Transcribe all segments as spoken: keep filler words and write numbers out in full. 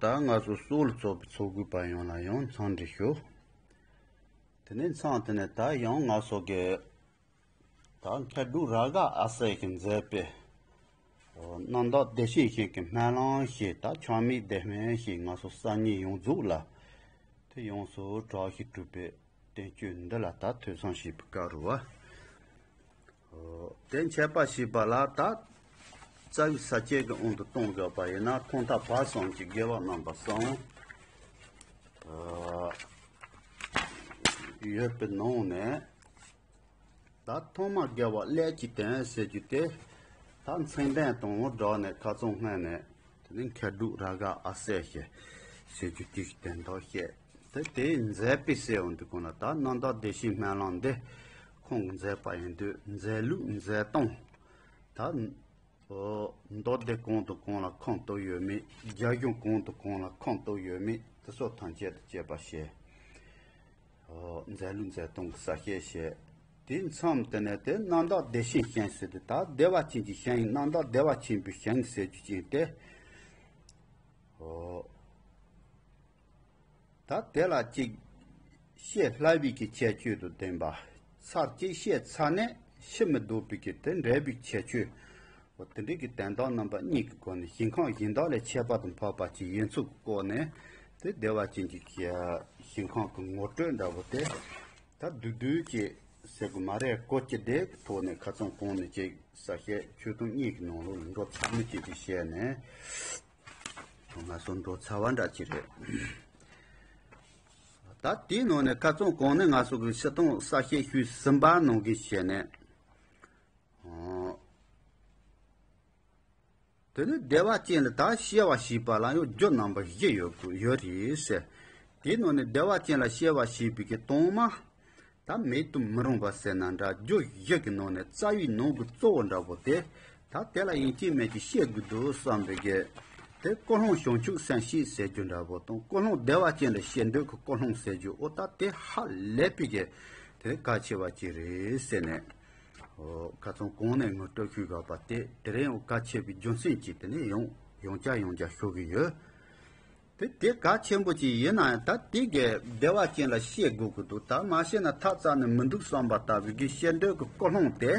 ད་ང་ཚོ་སོག་ལ་ཚོགས་པའི་ཚོགས་དགོས་པ་ཡོངས་ལ་ཡང་འཚམས་འདྲི་ཞུ། དེ་ནས་མཚམས་དེ་ནས་ད་ཡང་ང་ཚོ་གི་ད་མཁས་གྲུབ་རཱ་ག་ཨ་སྲས་ཀྱིས་མཛད་པའི་རྣམ་དག་བདེ་གཤེགས་ཞིང་གི་སྨོན་ལམ་ཞེས་ད་ཆགས་མེད་བདེ་སྨོན་ཞེས་ང་ཚོ་གསར་རྙིང་ཡོངས་རྫོགས་ལ་དེ་ཡོངས་སུ་གྲགས་ཤིང་གྲུབ་པའི་བསྟན་བཅོས་འདི་ལ་ད་ཐོས་བསམ་བྱེད་པའི་སྐབས་རུ་བ། དེ་འཆད་པ་ཞེས་པ་ལ་ད་རྩ་བའི་ས་བཅད་ཀྱི་དབང་དུ་གཏོང་དགོས་པ་ཡིན་ན་ཐོག་མཐའ་བར་གསུམ་གྱི་དགེ་བ་རྣམ་པ་གསུམ་ཡོད་པའི་ནང་ནས། ད་ཐོག་མར་དགེ་བ་ཀླད་ཀྱི་སྟེང་ཟེར་རྒྱུ་དེ། ད་མཚན་ལྡན་དང་སྦྲགས་ནས་ཁ་སང་སྔོན་ནས་དེ་ནི་མཁས་གྲུབ་རཱ་ག་ཨ་སྲས་ཞེས་ཟེར་རྒྱུ་དེ་ཞིག་དོན་དག་བཤད། དེ་དེའི་མཛད་པའི་སྲས་འོང་དུས་གོང་ལ་ད་རྣམ་དག་བདེ་གཤེགས་སྨོན་ལམ་འདི་ཁོང་གིས་མཛད་པ་ཡིན་དུས་མཛད་ལུགས་མཛད་སྟངས། ད་མདོ་སྡེ་གང་དང་གང་ལ་ཁུངས་གཏུགས་ཡོད་མེད། རྒྱ་གཞུང་གང་དང་གང་ལ་ཁུངས་གཏུགས་ཡོད་མེད་དེ་སོགས་ཐམས་ཅད་དང་བཅས་པ་བཤད། མཛད་ལུགས་མཛད་སྟངས་ཀྱི་ས་བཤད་བཤད། དེའི་མཚམས་དེ་ནས་དེ་རྣམ་དག་བདེ་གཤེགས་ཞིང་ཟེར་དུས་ད་བདེ་བ་ཅན་གྱི་ཞིང་རྣམ་དག་བདེ་བ་ཆེན་པོའི་ཞིང་ཟེར་རྒྱུ་ཅན་ཏེ། ད་དེ་ལ་ཅིག་བཤད་སླ་བའི་གི་ཁྱད་ཆོས་དང་ལྡན་པ། ཚར་གཅིག་བཤད་ཚར་ནས་ཕྱིར་མི་ལྡོག་པའི་གི་དེ་འདྲ་བའི་ཁྱད་ཆོས། འོ་དེ་འདྲའི་གི་དོན་དག་རྣམ་པ་གཉིས་ཀྱི་སྒོ་ནས་ཞིང་ཁམས་གཞན་དག་ལས་ཁྱད་པར་དུ་འཕགས་པ་ཅིག་ཡིན་ཚུལ་གྱི་སྐོར་ནས་དེ་བདེ་བ་ཅན་གྱི་ཞིང་ཁམས་ཀྱི་ངོ་སྤྲོད་འདྲ་བོ་དེ། ད་བསྡུས་བསྡུས་ཀྱིས་ཟེར་དགོས་མ་རེད། གོ་ཅི་བདེ་གི་ཐོག་ནས་ཁ་སང་གོང་ནས་ཅིག་ས་བཤད་ཆོས་དུང་གཉིས་ཀྱི་ནང་ལོགས་ལ་འགྲོ་ཚར་མི་ཅིག་ཅིག་བཤད་ནས། ང་ཚོ་འགྲོ་ཚར་བ་འདྲ་ཅིག་རེད། ད་དེའི་ནང་ནས་ཁ་སང་གོང་ནས་ང་ཚོ་གི་སྤྱིར་བཏང་ས་བཤད་ཞུས་ཟིན་པ་ནང་གི་བཤད་ནས། ཨོ། དེ་ནི་བདེ་བ་ཅན་ལ་ད་སྐྱེ་བ་བྱིས་པ་ལ་ཡང་རྒྱུ་རྣམ་པ་བཞི་ཡོད་དགོས་ཡོད་རེད་ཟེར། དེའི་ནང་ནས་བདེ་བ་ཅན་ལ་སྐྱེ་བ་བྱིས་པའི་གི་དྭངས་མ། ད་མེད་དུ་མི་རུང་བ་ཟེར་ན་འདྲ། རྒྱུ་བཞི་གི་ནང་ནས་རྩ་བའི་ནང་གི་གཙོ་བོ་འདྲ་པོ་དེ། ད་དེ་ལ་ཡིན་གཅིག་མིན་གཅིག་བཤད་དགོས་འདུག་བསམ་པའི་གི། དེ་ཀུན་སློང་བྱང་ཆུབ་སེམས་བསྐྱེད་ཟེར་རྒྱུ་འདྲ་པོ་དང་ཀུན་སློང་བདེ་བ་ཅན་ལ་བྱེད་འདོད་ཀྱི་ཀུན་སློང་ཟེར་རྒྱུ། འོ་ད་དེ་ཧ་ལས་པའི་གི། དེ་གལ་ཆེ་བ་ཅིག་རེད་ཟེར་ནས། འོ་ཁ་སང་གོང་ནས་ངོ་སྤྲོད་ཞུས་དགོས་པ་དེ་དེ་རིང་འོ་གལ་ཆེ་བའི་རྒྱུ་མཚན་གྱིས་དེ་ནས་ཡང་ཡང་བསྐྱར་ཡང་བསྐྱར་ཞུ་གི་ཡོད། དེ་དེ་གལ་ཆེན་པོ་ཅིག་ཡིན་ན་ཡང་ད་དེ་གའི་བདེ་བ་ཅན་ལ་བཤད་དགོས་ཀྱི་འདུག་ད་མ་བཤད་ན་ཐབས་རྩ་ནས་མི་འདུག་བསམ་པ་ལྟ་བུའི་གི་བཤད་འདོད་ཀྱི་ཀུན་སློང་དེ།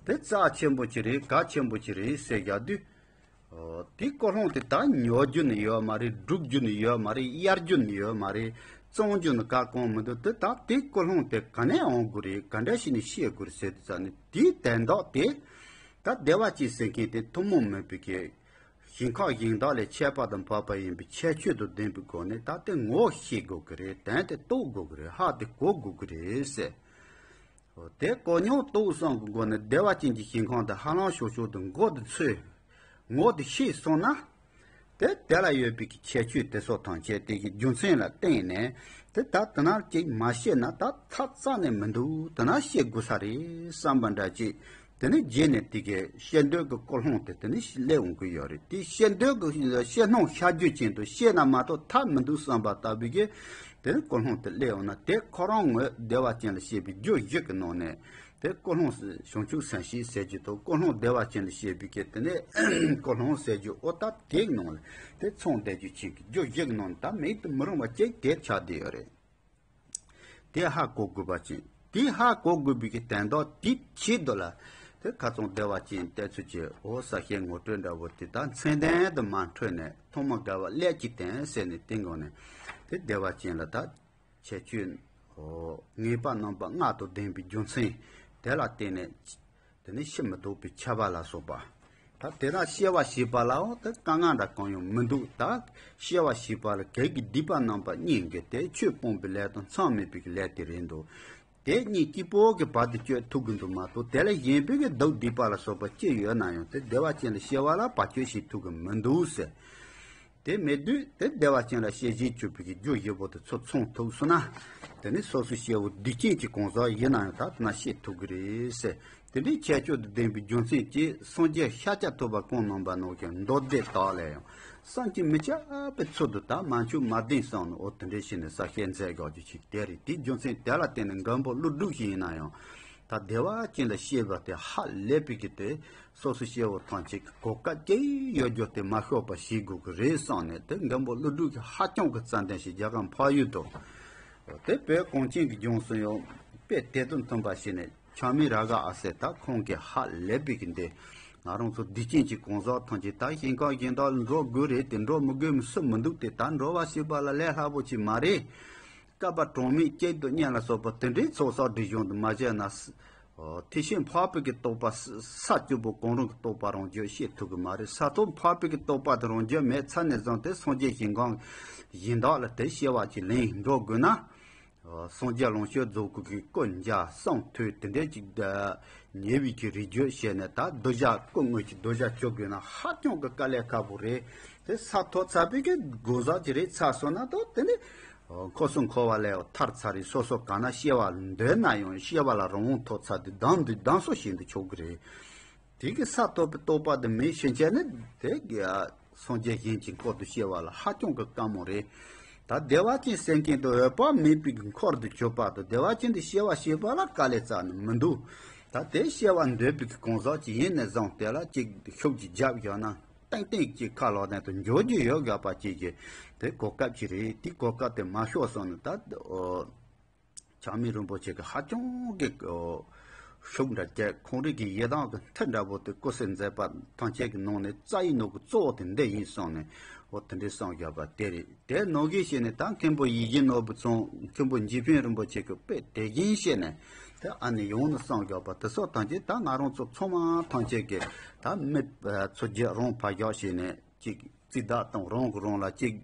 དེ་རྩ་ཆེན་པོ་ཅིག་རེད། གལ་ཆེན་པོ་ཅིག་རེད་ཟེར་བཞག་དུས། ཨོ། དེ་ཀུན་སློང་དེ་ད་ཉོ་རྒྱུ་ནི་ཡོད་མ་རེད། སྒྲུག་རྒྱུ་ནི་ཡོད་མ་རེད། གཡར་རྒྱུ་ནི་ཡོད་མ་རེད། བཙོང་རྒྱུ་ནི་ག་གང་མི་འདུག་དེ་ད་དེ་ཀུན་སློང་དེ་ག་ནས་འོང་དགོས་རེད། ག་འདྲ་ཞིག་ནས་ཤེས་དགོས་རེད་ཟེར་དུས་ཙ་ནི་དེའི་དོན་དག་དེ། ད་བདེ་བ་ཅན་ཟེར་མཁན་དེ་ཐུན་མོང་མིན་པའི་གི། ཞིང་ཁམས་གཞན་དག་ལས་ཁྱད་པར་དུ་འཕགས་པ་ཡིན་པའི་ཁྱད་ཆོས་དང་ལྡན་པའི་སྒོ་ནས་ད་དེ་ངོ་ཤེས་དགོས་ཀྱི་རེད། དོན་དེ་རྟོགས་དགོས་ཀྱི་རེད། ཧ་དེ་གོ་དགོས་ཀྱི་རེད་ཟེར། དེ་གོ་མྱོང་རྟོགས་གསུམ་གྱི་སྒོ་ནས་བདེ་བ་ཅན་གྱི་ཞིང་ཁམས་དེ་ཧ་ལམ་ཞོག་ཞོག་ཏུ་མགོ་དེ་ཚོས། ངོ་དེ་ཤེས་སོང་ན། དེ་དེ་ལ་ཡོད་པའི་གི་ཁྱད་ཆོས་དེ་ཚོ་ཐམས་ཅད་དེ་གི་རྒྱུ་མཚན་ལ་བརྟེན་ནས་དེ་ད་དེ་ན་ཅིག་མ་ཤེས་ན་ད་ཐབས་རྩ་ནས་མི་འདུག་དེ་ན་ཤེས་དགོས་ས་རེད་བསམ་པ་འདྲ་ཅིག་དེ་ནི་རྗེས་ནས་དེ་གའི་བཤད་འདོད་ཀྱི་ཀུན་སློང་དེ་དེ་ནི་སླེབས་འོང་གི་ཡོད་རེད། དེ་བཤད་འདོད་ཀྱི་བཤད་སྣང་ཤར་རྒྱུ་ཅན་དུ་བཤད་ན་མ་གཏོགས་ཐབས་མི་འདུག་བསམ་པ་ལྟ་བུའི་གི་དེ་ནི་ཀུན་སློང་དེ་སླེབས་འོང་ན་དེ་ཁོ་རང་ངོས་བདེ་བ་ཅན་ལ་བཤད་པའི་རྒྱུ་བཞི་གི་ནང་ནས་དེ་ཀུན་སློང་བྱང་ཆུབ་སེམས་བསྐྱེད་ཟེར་རྒྱུ་དང་ཀུན་སློང་བདེ་བ་ཅན་ལ་བཤད་པའི་གི་དེ་ནི་ཀུན་སློང་ཟེར་རྒྱུ། འོ་ད་དེའི་ནང་ལ་དེ་ཚང་བསྡད་རྒྱུ་ཅན་གྱི་རྒྱུ་བཞི་གི་ནང་ནས་ད་མེད་དུ་མི་རུང་བ་གཅིག་དེ་ཆགས་བསྡད་ཡོད་རེད། དེ་ཧ་གོ་དགོས་པ་ཅན། དེ་ཧ་གོ་དགོས་པའི་གི་དོན་དག་དེ་ཆེད་དུ་ལ། དེ་ཁ་སང་བདེ་བ་ཅན་བསྟན་ཚུལ་གྱི་འོ་ས་བཤད་ངོ་སྤྲོད་འདྲ་བོ་དེ་དག་མཚན་ལྡན་དུ་མ་འཕྲོད་ནས་ཐོག་མ་དགའ་བ་ཀླད་ཀྱི་སྟེང་ཟེར་ནས་དེ་འགོ་ནས་དེ་བདེ་བ་ཅན་ལ་ད་ཁྱད་ཆོས་འོ་ངེས་པ་རྣམ་པ་ལྔ་དང་ལྡན་པའི་རྒྱུ་མཚན་དེ་ལ་བརྟེན་ནས། དེ་ནས་ཕྱིར་མི་ལྡོག་པའི་ཁྱབ་པ་ལ་སོགས་པ། ད་དེ་དག་སྐྱེ་བ་བྱིས་པ་ལའང་དེ་དཀའ་ངལ་འདྲ་གང་ཡང་མི་འདུག་ད་སྐྱེ་བ་བྱིས་པ་ལ་གེགས་ཀྱི་སྡིག་པ་རྣམ་པ་གཉིས་འགེལ་ཏེ་ཆོས་སྤོང་བའི་ལས་དང་མཚམས་མེད་པའི་ལས་དེ་རེད་འདུག་དེ་གཉིས་གཅིག་པོ་གི་བར་དུ་གཅོད་ཐུབ་ཀྱི་འདུག་མ་གཏོགས་དེ་ལས་གཞན་པའི་གི་སྡུག་སྡིག་པ་ལ་སོགས་པ་ཅི་ཡོད་ན་ཡང་དེ་བདེ་བ་ཅན་ལ་སྐྱེ་བ་ལ་བར་གཅོད་བྱེད་ཐུབ་ཀྱི་མི་འདུག་ཟེར། དེ་མེད་དུས་དེ་བདེ་བ་ཅན་ལ་སྐྱེ་བཞིའི་སྤྱོད་པའི་རྒྱུ་བཞི་པོ་དེ་ཚོ་ཚང་ཐུབ་སོང་ན། དེ་ནི་སོ་སོའི་སྐྱེ་བོ་སྡིག་ཅན་གྱི་གང་ཟག་ཡིན་ན་ཡང་ད་དེ་ན་སྐྱེ་ཐུབ་ཀྱི་རེད་ཟེར། དེ་འདྲའི་ཁྱད་ཆོས་དང་ལྡན་པའི་རྒྱུ་མཚན་གྱིས་སངས་རྒྱས་ཤཱཀྱ་ཐུབ་པ་གང་གནང་བ་ནང་བཞིན་མདོ་སྡེ་དག་ལས་ཡང་བསམ་གྱིས་མི་ཁྱབ་པའི་ཚུལ་དུ་ད་མ་མཆོག་མ་བདེན་གསུངས་ནས་འོ་དེ་འདྲའི་ཞིག་ནས་ས་བཤད་མཛད་དགོས་རྒྱུ་ཞིག་དེ་རེད། དེའི་རྒྱུ་མཚན་དེ་ལ་བརྟེན་ནས་མགོན་པོ་ཀླུ་སྒྲུབ་ཞིག་ཡིན་ན་ཡང་། ད་བདེ་བ་ཅན་ལ་སྐྱེ་བ་དེ་ཧ་ལས་པའི་གི་དེ་སོ་སོ་སྐྱེ་བོ་ཐམས་ཅད་ཀྱི་གོ་སྐབས་ཅི་ཡོད་རྒྱུ་དེ་མ་ཤོར་བ་བྱེད་དགོས་ཀྱི་རེད་བསམ་ནས། དེ་མགོན་པོ་ཀླུ་སྒྲུབ་ཀྱིས་ཧ་ཅང་གི་རྩ་འདོན་ཞིག་རྒྱ་གར་འཕགས་ཡུལ་དུ། དེ་བོད་གངས་ཅན་གྱི་ལྗོངས་སུ་ཡང་དཔེ་དེ་དང་མཐུན་པ་བྱས་ནས། ཆགས་མེད་རཱ་ག་ཨ་སེ་ད་ཁོང་གིས་ཧ་ལས་པའི་གི་འདི་ང་རང་ཚོ་སྡིག་ཅན་གྱི་གང་ཟག་ཐམས་ཅད་ད་ཞིང་ཁམས་གཞན་དག་ལ་འགྲོ་དགོས་རེད་དེ། འགྲོ་མི་དགོས་མི་སུ་མི་འདུག་སྟེ། ད་འགྲོ་བ་ཞེས་པ་ལ་ལས་སླ་པོ་ཅིག་མ་རེད། བསྐལ་པ་གྲངས་མེད་གཅིག་ཏུ་གཉེན་ལ་སོགས་པ་དེ་འདྲའི་ཚོགས་བསགས་སྒྲིབ་སྦྱོང་དུ་མ་བྱས་ན། ཐེག་ཆེན་འཕགས་པའི་གི་རྟོགས་པ་ས་བཅུ་པོ་གང་རུང་གི་རྟོགས་པ་རང་རྒྱུད་ཤེས་ཐུབ་ཀྱི་མ་རེད། ས་ཐོབ་འཕགས་པའི་གི་རྟོགས་པ་དེ་རང་རྒྱུད་མེད་ཚར་ནས་བཟུང་སྟེ་སངས་རྒྱས་ཞིང་ཁམས་གཞན་དག་ལ་དེ་སྐྱེ་བ་ཅིག་ལེན་འགྲོ་དགོས་ན། སངས་རྒྱས་ལོངས་སྤྱོད་རྫོགས་སྐུ་གི་སྐུ་འཇའ་སྲང་ཐོས་དེ་འདྲའི་ཅིག་ཉེ་བའི་གི་རིགས་རྒྱུད་བྱས་ནས། ད་གདུལ་བྱ་སྐུ་དངོས་ཀྱི་གདུལ་བྱ་བྱེད་དགོས་ན་ཧ་ཅང་གི་དཀའ་ལས་ཁག་པོ་རེད། དེ་ས་ཐོབ་ཚར་བའི་གི་གང་ཟག་ཅིག་རེད་ཚར་སོང་ན། ད་དེ་ནི་འཁོར་གསུམ་འཁོར་བ་ལས་ཐར་ཚར་རེད། སོ་སོ་གང་ན་སྐྱེ་བ་འདོད་ན་ཡང་སྐྱེ་བ་ལ་རང་དབང་ཐོབ་ཚར་དུས་བདག་འདི་བདག་སོགས་བྱེད་དུ་ཆོག་གི་རེད། དེ་གི་ས་ཐོབ་པའི་རྟོགས་པ་དེ་མེད་ཕྱིན་ཆད་ནི་དེ་གི་སངས་རྒྱས་གཞན་གྱི་འཁོར་དུ་སྐྱེ་བ་ལ་ཧ་ཅང་གི་དཀའ་མོ་རེད། ད་བདེ་བ་ཅན་སེམས་ཅན་དུ་འོད་དཔག་མེད་པའི་གི་འཁོར་དུ་གྱུར་པ་དང་། བདེ་བ་ཅན་དུ་སྐྱེ་བ་བྱེད་པ་ལ་དཀའ་ལས་རྩ་ནས་མི་འདུག་ད་དེ་སྐྱེ་བ་འདོད་པའི་གི་གང་ཟག་ཅིག་ཡིན་ནས་བཟུང་དེ་ལ་ཅིག་ཤུགས་ཀྱིས་རྒྱབ་ཡོད་ན། ཏན་ཏན་གྱི་ཁ་ལོག་ནས་དུ་འཇོག་རྒྱུ་ཡོད་དགོས་པ་ཅིག་གི་དེ་གོ་སྐབས་ཅིག་རེད། དེ་གོ་སྐབས་དེ་མ་ཤོར་སོང་ན། ད་ཨོ་ཆགས་མེད་རིན་པོ་ཆེ་གི་ཧ་ཅང་གི་ཨོ་ཤུགས་འདྲ་བསྐྱེད། ཁོང་རང་གི་ཡི་དམ་གི་མཐུ་འདྲ་པོ་དེ་སྐུ་གསེར་མཛད་པ་ཐམས་ཅད་ཀྱི་ནང་ནས་རྩ་བའི་ནང་གི་གཙོ་བོ་དེ་འདི་ཡིན་བསམ་ནས། ཨོ་དེ་འདྲའི་བསམ་བཞག་པ་དེ་རེད། དེ་ནང་བཞིན་བྱས་ནས་ད་མཁན་པོ་ཡིད་བཞིན་ནོར་བུ་ཚང་མཁན་པོ་འཇིགས་ཕུན་རིན་པོ་ཆེ་གི་དཔེ་དེ་བཞིན་བྱས་ནས། དེ་ཨ་ནི་ཡོང་ནས་བསམ་བཞག་པ་དེ་སོགས་ཐམས་ཅད་ད་ང་རང་ཚོ་ཚང་མ་ཐམས་ཅད་ཀྱི་ད་མི་ཚོ་རྒྱུད་རང་ཕར་བཞག་བྱས་ནས་ཅིག་རྩིས་བདག་དང་རང་གི་རང་ལ་ཅིག་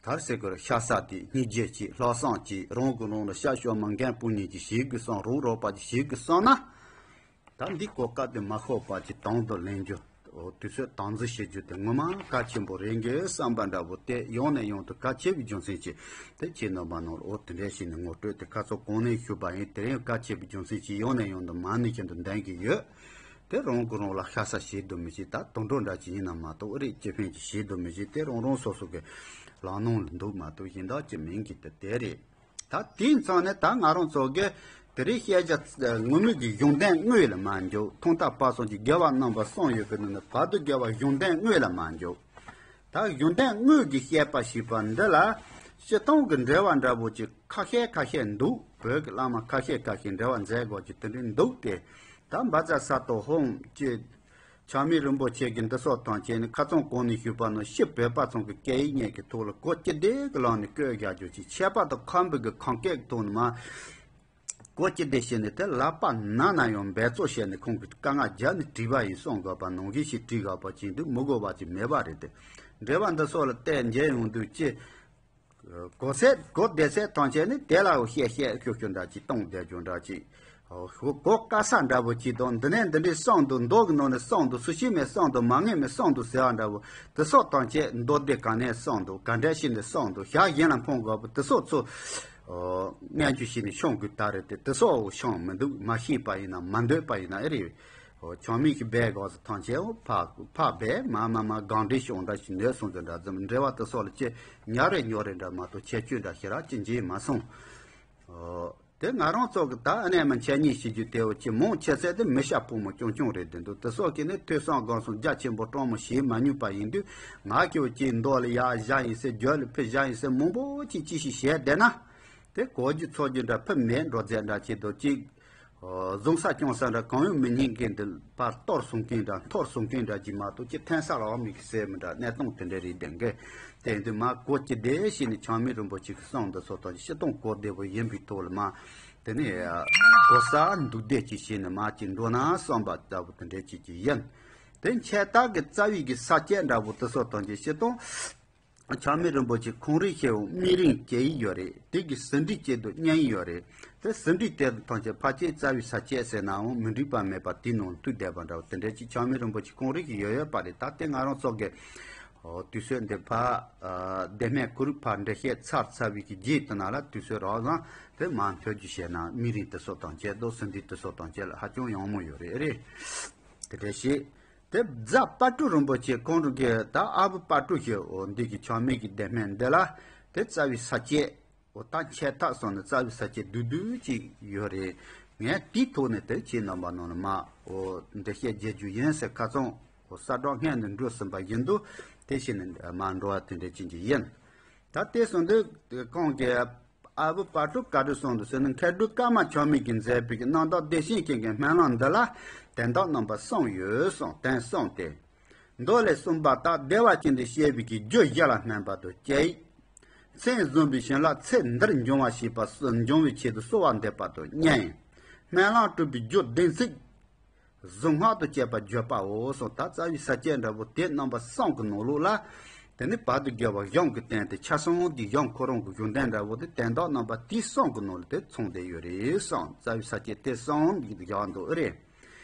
ག་རེ་ཟེར་དགོས་རེད། ཤ་ཟ་དེ་སྙིང་རྗེ་ཅིག་ལྷག་བསམ་ཅིག་རང་གི་རང་ལ་ཤ་ཤོར་མ་འགན་སྤུ་ཉིད་ཅིག་བྱེད་དགོས་བསམ། རང་རོགས་པ་ཅིག་བྱེད་དགོས་བསམ་ན། ད་འདི་གོ་སྐབས་དེ་མ་ཤོར་བ་ཅིག་དང་དུ་ལེན་རྒྱུ། འོ་དུས་ཚོད་དམ་འཛིན་བྱེད་རྒྱུ་དེ་ངོ་མ་གལ་ཆེན་པོ་རེད་འགའི་བསམ་པ་འདྲ་པོ་དེ་ཡང་ནས་ཡང་དུ་གལ་ཆེ་བའི་རྒྱུ་མཚན་ཅིག་དེ་ཁྱེད་རྣམ་པ་ནང་ལ་འོ་དེ་འདྲ་ཞིག་ནས་ངོ་སྤྲོད་དེ་ཁ་ཚོ་གོང་ནས་ཞུས་པ་ཡིན། དེ་རིང་གལ་ཆེ་བའི་རྒྱུ་མཚན་ཅིག་ཡང་ནས་ཡང་དུ་མ་ཎི་བཞིན་དུ་འདོན་གྱི་ཡོད། དེ་རང་གིས་རང་ལ་ཤ་ཟ་བྱེད་དུ་མི་བྱེད། ད་དུད་འགྲོ་འདྲ་ཅིག་ཡིན་ན་མ་གཏོགས། ཨ་རིགས་ཅི་ཕན་ཅིག་བྱེད་དུ་མི་བྱེད། དེ་རང་རང་སོ་སོ་གི་ལག་ནང་ལ་འདུག་མ་གཏོགས་གཞན་དག་ཅིག་མིན་གྱི་དེ་དེ་རེད། ད་དེའི་མཚམས་ནས་ད་ང་རང་ཚོ་གི་དེ་རིང་བཤད་བྱ་ངོ་མ་གི་གཞུང་དོན་དངོས་ལ་མ་འཇུག་ཐོག་མཐའ་བར་གསུམ་གྱི་དགེ་བ་རྣམ་པ་གསུམ་ཡོད་པའི་ནང་ནས་བར་དུ་དགེ་བ་གཞུང་དོན་དངོས་ལ་མ་འཇུག་ད་གཞུང་དོན་དངོས་ཀྱི་བཤད་པ་ཞེས་པ་འདི་ལ་སྤྱིར་བཏང་གི་འགྲེལ་བ་འདྲ་པོ་ཅིག་ཁ་ཤས་ཁ་ཤས་འདུག་བོད་ཀྱི་བླ་མ་ཁ་ཤས་ཁ་ཤས་འགྲེལ་བ་མཛད་དགོས་ཀྱི་དེ་འདྲ་འདུག་སྟེ། ད་བཛྲ་ས་ཏྭ་ཧཱུྃ་ཅེས་ཆགས་མེད་རིན་པོ་ཆེ་གིས་འདི་སོགས་དང་བཅས་ནས་ཁ་ཚོན་གང་ནས་ཞུས་པ་ནང་ཕྱི་བོད་པ་ཚང་གི་སྐད་ཡིག་གཉིས་ཀྱི་ཐོག་ལ་གོ་ཅི་བདེ་གི་ལམ་ནས་བཀོད་རྒྱག་རྒྱུ་ཅིག་ཁྱད་པར་དུ་ཁམས་པའི་གི་ཁམས་སྐད་ཀྱི་ཐོག་ནས་མར་གོ་ཅི་བདེ་བྱས་ནས་དེ་ལག་པ་ན་ན་ཡང་འབད་རྩོལ་བྱས་ནས་ཁོང་གིས་དཀའ་ངལ་བརྒྱབ་ནས་བྲིས་པ་ཡིན་བསམ་དགོས་པ་ནང་བཞིན་ཞིག་བྲིས་དགོས་པ་ཅིག་འདུག་མི་དགོས་པ་ཅིག་མེད་པ་རེད་དེ། འགྲེལ་པ་འདི་སོགས་ལ་བལྟས་མཇལ་ཡོང་དུས་ཅི། གོ་ཚད་གོ་བདེ་ཚད་ཐམས་ཅད་ནི་དེ་ལ་བཤད་བཤད་ཤོད་ཤོད་འདྲ་ཅིག་གཏོང་བསྡད་རྒྱུ་འདྲ་ཅིག་གོ་དཀའ་ས་འདྲ་པོ་ཅིག་དང་། འདི་ནས་འདི་འདྲའི་བསམ་འདུག་མདོ་གི་ནང་ནས་བསམ་འདུག་སུ་ཤེས་མེད་བསམ་འདུག་མ་ངེས་མེད་བསམ་འདུག་ཟེར་བ་འདྲ་པོ་དེ་སོགས་ཐམས་ཅད་མདོ་སྡེ་ག་ནས་བསམ་འདུག་ག་འདྲ་ཞིག་ནས་བསམ་འདུག་ཞག་གཞན་ལ་འཕངས་དགོས་པ་དེ་སོགས་ཚོ་སྔ་འགྱུར་ཞིག་ནས་ཤོང་དགོས་ད་རེད་དེ། དེ་སོགས་ཤོང་མི་འདུག་མ་ཤེས་པ་ཡིན་ན་མ་འདོད་པ་ཡིན་ན་ཨེ་རེད། ཆགས་མེད་ཀྱི་སྦས་དགོས་སུ་ཐམས་ཅད་འོ་ཕ་ཕ་སྦས་མ་མ་མ་གང་འདྲའི་ཤོང་འདྲ་ཞིག་ནོད་སོང་དུ་འདྲ་ཙམ་འགྲེལ་བ་དེ་སོགས་ལ་ཅེ་ཉག་རེ་ཉོག་རེ་འདྲ་མ་གཏོགས་ཁྱད་ཆོས་འདྲ་ཞེ་རག་ཅི་འཇིག་མ་སོང་། འོ་དེ་ང་རང་ཚོ་གི་ད་ཨ་ནེ་མ་འཆད་ཉན་བྱེད་རྒྱུ་དེ་འོ་ཅི་མང་ཆེ་ཚད་དེ་མི་ཤ་ཕོ་མོ་ཆུང་ཆུང་རེད་དེ་འདུག་དེ་སོགས་ཀྱི་ནི་ཐོས་བསམ་སྒོམ་གསུམ་རྒྱ་ཆེན་པོ་སྤྲང་མོ་བྱེད་མ་མྱོང་པ་ཡིན་དུས་ང་ཁྱེད་འོ་ཅི་མདོ་ལ་ཡར་བཞག་ཡིན་ཟེར་རྒྱུད་ལ་ཕུད་བཞག་ཡིན་ཟེར་མང་པོ་ཅིག་ཅི་ཞིག་བྱས་བསྡད་ན། དེ་གོ་རྒྱུ་ཚོར་རྒྱུ་འདྲ་ཕུ་མེད་འགྲོ་རྫས་འདྲ་ཆེད་དུ་གཅིག་བཟུང་ས་སྐྱོང་ས་འདྲ་གང་ཡང་མི་ཉན་མཁན་དེ་ཕར་གཏོར་སོང་མཁན་འདྲ་འཐོར་སོང་མཁན་འདྲ་གཅིག་མ་གཏོགས་ཅི་ཐོན་ས་ལ་འོ་མི་གི་ཟེར་མི་འདྲ་གནས་སྟངས་དེ་འདྲ་རེད་བསྡད་མཁན་དེ་འདུག་མ་གོ་ཅི་བདེ་ཞིག་ནི་ཆགས་མེད་རིན་པོ་ཆེ་གི་གསུང་འདི་སོགས་དང་སྤྱིར་བཏང་གོ་བདེ་པོ་ཡིན་པའི་ཐོག་ལ་མ་དེ་ནས་གོ་ས་འདུག་བདེ་ཅིག་བྱས་ནས་མ་ཅིག་འགྲོ་ན་བསམ་པ་ལྟ་བུ་དེ་འདྲ་ཅིག་ཅིག་ཡིན། དེ་འཆད་བརྡ་གི་རྩ་བའི་གི་ས་བཅད་འདྲ་པོ་དེ་སོགས་དང་གཅིག་སྤྱིར་བཏང་ཆགས་མེད་རིན་པོ་ཆེ་ཁོང་རང་ཤེའུ་སྨིན་རིམ་བཅས་ཡོད་རེད། དེ་གི་ཟིན་བྲིས་བཅས་དུ་བསྙད་ཡོད་རེད། དེ་ཟིན་བྲིས་དེ་དང་ཐམས་ཅད་ཕལ་ཆེར་རྩ་བའི་ས་བཅད་ཟེར་ནའང་མི་འགྲིག་པ་མེད་པ་དེའི་ནང་མཐུད་བསྡད་པ་འདྲ་བ་དེ་འདྲ་ཅིག་ཆགས་མེད་རིན་པོ་ཆེ་ཁོང་རང་གི་ཡོད་ཡོད་པ་རེད། ད་དེ་ང་རང་ཚོ་གི་དུས་ཚོད་འདི་ཕར་བདེ་སྨད་གུ་རུ་ཕར་འགྲེལ་བཤད་ཚར་ཚར་བའི་གི་རྗེས་དེ་ན་ལ་དུས་ཚོད་རག་ཙང་དེ་མར་འཕྲོས་རྒྱུ་བྱས་ན་སྨིན་རིམ་དེ་ཚོ་དང་བཅས་དོ་ཟིན་བྲིས་དེ་ཚོ་དང་བཅས་ལ་ཧ་ཅང་ཡག་མོ་ཡོད་རེད་རེད། དེ་འདྲ་ཞིག་དེ་རྫ་དཔལ་སྤྲུལ་རིན་པོ་ཆེ་ཁོང་རང་གི་ད་ཨ་བུ་དཔལ་སྤྲུལ་ཞེས་འོ་འདི་གི་ཆགས་མེད་ཀྱི་བདེ་སྨད་འདི་ལ་དེ་རྩ་བའི་ས་བཅད་འོ་ད་འཆད་ཐག་སོང་ནས་རྩ་བའི་ས་བཅད་བསྡུས་བསྡུས་ཅིག་ཡོད་རེད། ངས་དེའི་ཐོག་ནས་དེ་ཁྱེད་རྣམ་པ་ནང་ལ་མ་འོ་འགྲེལ་བཤད་རྒྱག་རྒྱུ་ཡིན་ཟེར། ཁ་སང་འོ་གསལ་བསྒྲགས་སྔོན་ནས་འགྲོ་ཟིན་པ་ཡིན་དུས་དེ་བཞིན་ནས་མ་འགྲོ་བ་དེ་འདྲ་ཅན་གྱི་ཡིན། ད་དེ་སོང་དུས་ཁོང་གིས་ཨ་བུ་དཔལ་སྤྲུལ་བཀའ་དྲིན་གསུངས་འདུག་ཟེར་ན། མཁས་གྲུབ་ཀརྨ་ཆགས་མེད་ཀྱིས་མཛད་པའི་རྣམ་དག་བདེ་ཆེན་ཞིང་གི་སྨོན་ལམ་འདི་ལ་དོན་དག་རྣམ་པ་གསུམ་ཡོད་གསུངས། དོན་གསུམ་སྟེ། མདོ་ལས་གསུངས་པ་ལྟར་བདེ་བ་ཅན་དུ་སྐྱེ་བའི་གི་རྒྱུ་བཞི་ལ་སྨོན་པ་དང་གཅིག། མཚན་བཟུང་བའི་ཞིང་ལ་ཚེ་འདིར་འབྱུང་བ་ཞེས་པ་སུ་འབྱུང་བའི་ཆེད་དུ་གསོལ་བ་འདེབས་པ་དང་གཉིས། སྨོན་ལམ་གྲུབ་པའི་རྒྱུ་བདེན་ཚིག་གཟུངས་སྔགས་དང་བཅས་པ་བརྗོད་པའོ་གསུངས། ད་རྩ་བའི་ས་བཅད་འདྲ་པོ་དེ་རྣམ་པ་གསུམ་གྱི་ནང་ལོགས་ལ། དེ་ནི་བར་དུ་བརྒལ་བ་གཞུང་གི་དོན་དེ་ཆ་ཚང་གི་གཞུང་ཁོ་རང་གི་གཞུང་དོན་འདྲ་པོ་དེ་དོན་དག་རྣམ་པ་དེ་གསུམ་གྱི་ནང་ལ་དེ་ཚང་བསྡད་ཡོད་རེད་གསུངས། རྩ་བའི་ས་བཅད་དེ་གསུམ་ཞིག་བཞག་འདུག་ཨེ་རེད།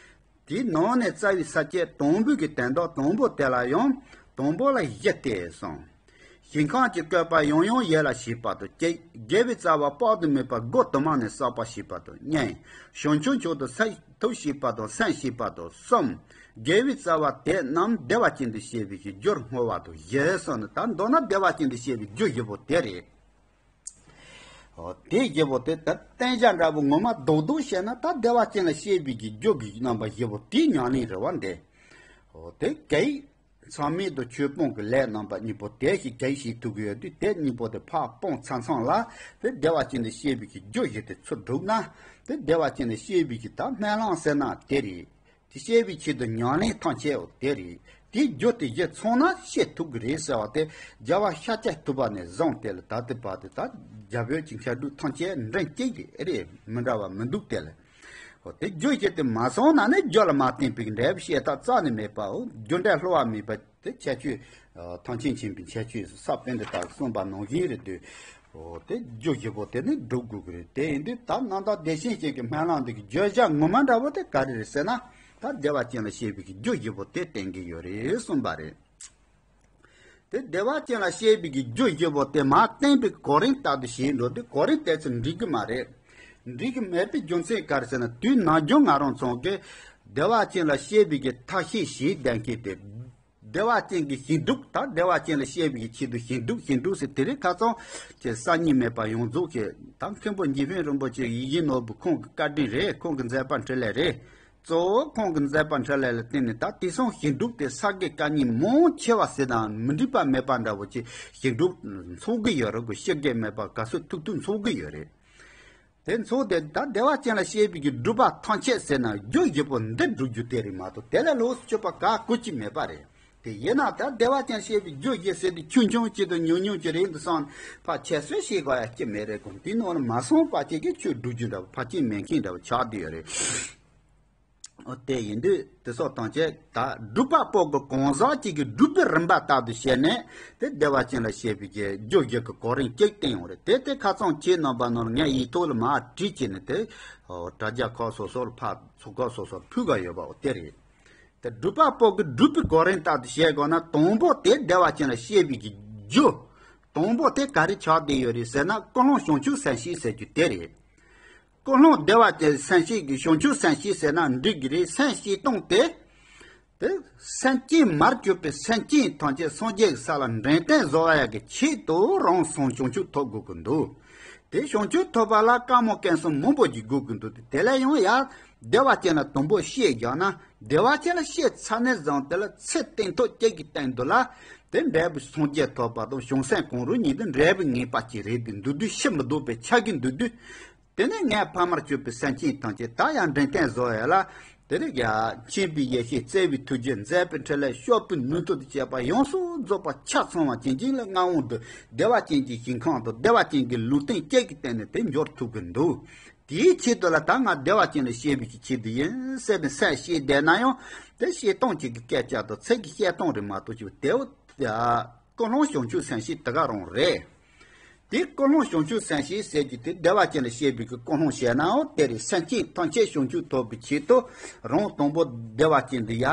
དེའི་ནང་ནས་རྩ་བའི་ས་བཅད་དང་པོའི་གི་དོན་དག་དང་པོ་དེ་ལ་ཡང་དང་པོ་ལ་བཞི་སྟེ་གསུངས། ཞིང་ཁམས་ཀྱི་བཀོད་པ་ཡང་ཡང་ཡིད་ལ་བྱེད་པ་དང་གཅིག། དགེ་བའི་རྩ་བ་དཔག་ཏུ་མེད་པ་སྒོ་དུ་མ་ནས་བསགས་པ་བྱེད་པ་དང་གཉིས། བྱང་ཆུབ་མཆོག་ཏུ་སེམས་ཐུགས་བསྐྱེད་པ་དང་སེམས་བསྐྱེད་པ་དང་གསུམ། དགེ་བའི་རྩ་བ་དེ་རྣམས་བདེ་བ་ཅན་དུ་སྐྱེ་བའི་རྒྱུར་བསྔོ་བ་དང་བཞི་གསུངས་ནས། ད་མདོར་ན་བདེ་བ་ཅན་དུ་སྐྱེ་བའི་རྒྱུ་བཞི་པོ་དེ་རེད། འོ་དེ་བཞི་པོ་དེ་ད་བསྟན་བྱ་འདྲ་པོ་ངོ་མ་རྡོག་རྡོག་བཤད་ན། ད་བདེ་བ་ཅན་ལ་སྐྱེ་བའི་གི་རྒྱུ་གི་རྣམ་པ་བཞི་པོ་དེའི་ཉམས་ལེན་རེད་པ་འདི། འོ་དེ་གལ་ཚང་མེད་དུ་ཆོས་སྤོང་གི་ལས་རྣམ་པ་གཉིས་པོ་དེ་ཞིག་གལ་ཞིག་ཐུག་གི་ཡོད་དུས། དེ་གཉིས་པོ་དེ་ཕར་སྤོང་ཚར་ཚར་ལ། དེ་བདེ་བ་ཅན་དུ་སྐྱེ་བའི་གི་རྒྱུ་བཞི་དེ་ཚུར་བསྒྲུབས་ན། དེ་བདེ་བ་ཅན་དུ་སྐྱེ་བའི་གི་ད་སྨོན་ལམ་ཟེར་ན་དེ་རེད། དེ་སྐྱེ་བའི་ཆེད་དུ་ཉམས་ལེན་ཐམས་ཅད་འོ་དེ་རེད། དེའི་རྒྱུ་དེ་བཞི་ཚང་ན་སྐྱེ་ཐུབ་ཀྱི་རེད་ཟེར་བ་དེ། རྒྱལ་བ་ཤཱཀྱ་ཐུབ་པ་ནས་བཟུང་སྟེ་ལ་ད་ལྟའི་བར་དུ་ད་རྒྱ་བོད་ཀྱི་མཁས་གྲུབ་ཐམས་ཅད་མགྲིན་གཅིག་གིས་ཨེ་རེད། མི་འདྲ་བ་མི་འདུག་སྟེ་ལ། འོ་དེ་རྒྱུ་བཞི་དེ་མ་ཚང་ན་ནི་རྒྱུ་ལ་མ་བརྟེན་པའི་འབྲས་བུ་བཤད་ཐབས་རྩ་ནས་མེད་པའོ། རྒྱུ་འབྲས་བསླུ་བ་མེད་པ། དེ་ཁྱད་ཆོས། ཐམས་ཅད་མཁྱེན་པའི་ཁྱད་ཆོས་སུ་ས་བོན་དེ་ལྟར་གསུངས་པ་ནང་བཞིན་རེད་དུས། འོ་དེ་རྒྱུ་བཞི་པོ་དེ་ནི་སྒྲུབ་དགོས་ཀྱི་རེད། དེ་ཡིན་དུས་ད་རྣམ་དག་བདེ་ཆེན་ཞིང་གི་སྨོན་ལམ་འདི་གི་བརྗོད་བྱ་ངོ་མ་འདྲ་པོ་དེ་ག་རེ་རེད་ཟེར་ན། ད་བདེ་བ་ཅན་ལ་སྐྱེ་བའི་གི་རྒྱུ་བཞི་པོ་དེ་བསྟན་གྱི་ཡོད་རེད་གསུངས་པ་རེད། དེ་བདེ་བ་ཅན་ལ་སྐྱེ་བའི་གི་རྒྱུ་བཞི་པོ་དེ་མར་བསྟན་པའི་གོ་རིམ་ལྟར་དུ་བྱས་འགྲོ་དུས། གོ་རིམ་དེ་ཚོ་འགྲིག་གི་མ་རེད། འགྲིག་གི་མེད་པའི་རྒྱུ་མཚན་ག་རེ་ཟེར་ན། དུས་ནམ་རྒྱུན་ང་རང་ཚོ་གི་བདེ་བ་ཅན་ལ་སྐྱེ་བའི་གི་ཐབས་ཤེས་ཞིག་ལྡན་མཁན་དེ། བདེ་བ་ཅན་གྱི་ཞིང་སྒྲུབ། ད་བདེ་བ་ཅན་ལ་སྐྱེ་བའི་ཆེད་དུ་ཞིང་སྒྲུབ། ཞིང་སྒྲུབ་ཟེར་དེ་རིང་ཁ་སང་གི་གསར་རྙིང་མེད་པ་ཡོངས་རྫོགས་ཀྱི། ད་མཁན་པོ་འཇིགས་ཤིང་རིན་པོ་ཆེ་ཡིད་བཞིན་ནོར་བུ་ཁོང་གི་བཀའ་དྲིན་རེད། ཁོང་གི་མཛད་པ་འཕྲིན་ལས་རེད། གཙོ་བོ་ཁོང་གི་མཛད་པ་འཕྲིན་ལས་ལ་བརྟེན་ནས་ད་དེང་སང་ཞིང་སྒྲུབ་དེ་ས་དགེ་བཀའ་རྙིང་མང་ཆེ་བ་ཟེར་དང་མི་འགྲིག་པ་མེད་པ་འདྲ་བོ་ཅིག་ཞིང་སྒྲུབ་འཚོགས་ཀྱི་ཡོད་རེད་གོ། ཤི་རྒས་མེད་པ་ག་ཚོད་ཐུག་ཐུག་འཚོགས་ཀྱི་ཡོད་རེད། དེ་ཚོ་དེ་ད་བདེ་བ་ཅན་ལ་སྐྱེ་བའི་གི་སྒྲུབ་པ་ཐམས་ཅད་ཟེར་ན་རྒྱུ་བཞི་པོ་འདི་སྒྲུབ་རྒྱུ་དེ་རེད་མ་གཏོགས། དེ་ལས་ལོགས་སུ་སྤྱོད་པ་ག་གོ་ཅི་མེད་པ་རེད། དེ་ཡིན་ན་ད་བདེ་བ་ཅན་སྐྱེ་བའི་རྒྱུ་བཞི་ཟེར་དུས་ཆུང་ཆུང་ཅིག་དང་ཉུང་ཉུང་ཅིག་རེད་འདུག་བསམ། ཕར་ཁྱད་གསོད་བྱེད་དགོས་ཡ་ཅི་མེད་རེད་གོ། དེའི་ནང་ལ་མ་སོང་བ་ཅིག་གི་ཆོས་སྒྲུབ་རྒྱུ་འདྲ་བོ་ཕལ་ཆེར་མེད་མཁན་འདྲ་བོ་ཆགས་བསྡད་ཡོད་རེད། འོ་དེ་ཡིན་དུས་དེ་སོགས་ཐམས་ཅད་ད་སྒྲུབ་པ་པོ་གི་གང་ཟག་གཅིག་གི་སྒྲུབ་པའི་རིམ་པ་ལྟར་དུ་བཤད་ནས། དེ་བདེ་བ་ཅན་ལ་སྐྱེ་བའི་གི་རྒྱུ་བཞི་གི་གོ་རིམ་གཅིག་བསྟན་ཡོད་རེད། དེ་དེ་ཁ་སང་ཁྱེད་རྣམ་པ་ནོར་ངས་ཡིག་ཐོག་ལ་མར་བྲིས་བྱས་ནས་དེ་དྲ་རྒྱ་ཁག་སོ་སོར་ཕར་ཚོགས་ཁག་སོ་སོར་ཕུལ་ག་ཡོད་པ་འོ་དེ་རེད། དེ་སྒྲུབ་པ་པོ་གི་སྒྲུབ་པའི་གོ་རིམ་ལྟར་དུ་བཤད་དགོས་ན། དང་པོ་དེ་བདེ་བ་ཅན་ལ་སྐྱེ་བའི་གི་རྒྱུ། དང་པོ་དེ་ག་རེ་ཆགས་བསྡད་ཡོད་རེད་ཟེར་ན། ཀུན་སློང་བྱང་ཆུབ་སེམས་བསྐྱེད་ཟེར་རྒྱུ་དེ་རེད། ཀུན་སློང་བདེ་བ་ཅན་སེམས་བསྐྱེད་ཀྱི་བྱང་ཆུབ་སེམས་བསྐྱེད་ཟེར་ན་འགྲིག་གི་རེད། སེམས་བསྐྱེད་སྟངས་དེ། དེ་སེམས་ཅན་མར་གྱུར་པའི་སེམས་ཅན་ཐམས་ཅད་སངས་རྒྱས་ཀྱི་ས་ལ་འདྲེན་སྟོན་བཟོ་བ་ཡག་གི་ཆེད་དུ་རང་སངས་བྱང་ཆུབ་ཐོབ་དགོས་ཀྱི་འདུག་དེ་བྱང་ཆུབ་ཐོབ་པ་ལ་བཀའ་མོལ་སྐད་གསུམ་མང་པོ་ཞིག་དགོས་ཀྱི་འདུག་དེ་ལས་ཡང་ཡར་བདེ་བ་ཅན་ལ་དང་པོ་བཤད་རྒྱག་ན། བདེ་བ་ཅན་ལ་བཤད་ཚར་ནས་བཟུང་དེ་ལ་ཚེ་སྟོང་ཐོག་གཅིག་གི་སྟེང་དུ་ལ། དེ་འབྲས་བུ་སངས་རྒྱས་ཐོབ་པ་དང་བྱང་སེམས་གང་རུང་གཉིས་དེ་འབྲས་བུ་ངེས་པ་ཅིག་རེད། དེ་འདུག་དུས་ཤི་མི་ལྡོག་པའི་ཆགས་ཀྱི་འདུག་དུས། དེ་ནས་ངས་ཕ་མར་གྱུར་པའི་སེམས་ཅན་ཐམས་ཅད་ད་ཡང་འདྲེན་སྟོན་བཟོ་ཡ་ལ། དེ་རིང་ཡ་མཁྱེན་པའི་ཡེ་ཤེས། བརྩེ་བའི་ཐུགས་རྗེ། མཛད་པའི་འཕྲིན་ལས། སྐྱོབ་པའི་ནུས་མཐུ་དང་བཅས་པ་ཡོངས་སུ་རྫོགས་པ་ཆ་ཚང་བ་ཅན་ཅིག་ལ་མངའ་དབང་དུ་བདེ་བ་ཅན་གྱི་ཞིང་ཁམས་དང་བདེ་བ་ཅན་གྱི་ལུས་རྟེན་གཅིག་གི་སྟེང་ནས་དེ་འབྱོར་ཐུབ་ཀྱི་འདུག་དེའི་ཆེད་དུ་ལ་ད་ང་བདེ་བ་ཅན་ལ་སྐྱེ་བའི་གི་ཆེད་དུ་ཡིན་ཟེར་ནས་སེམས་བསྐྱེད་བསྡད་ན་ཡང་། དེ་བསྐྱེད་སྟངས་ཅིག་གི་སྐད་ཆ་དང་ཚིག་གི་བཤད་སྟངས་རེད་མ་གཏོགས་ཅིག་དེའོ། ཀུན་སློང་བྱང་ཆུབ་སེམས་བསྐྱེད་དེ་ག་རང་རེད། དེ་ཀུན་སློང་བྱང་ཆུབ་སེམས་བསྐྱེད་ཟེར་རྒྱུ་དེ་བདེ་བ་ཅན་ལ་སྐྱེ་བའི་གི་ཀུན་སློང་བྱས་ནའང་དེ་རེད། སེམས་ཅན་ཐམས་ཅད་བྱང་ཆུབ་ཐོབ་པའི་ཆེད་དུ་རང་དང་པོ་བདེ་བ་ཅན་དུ་ཡ།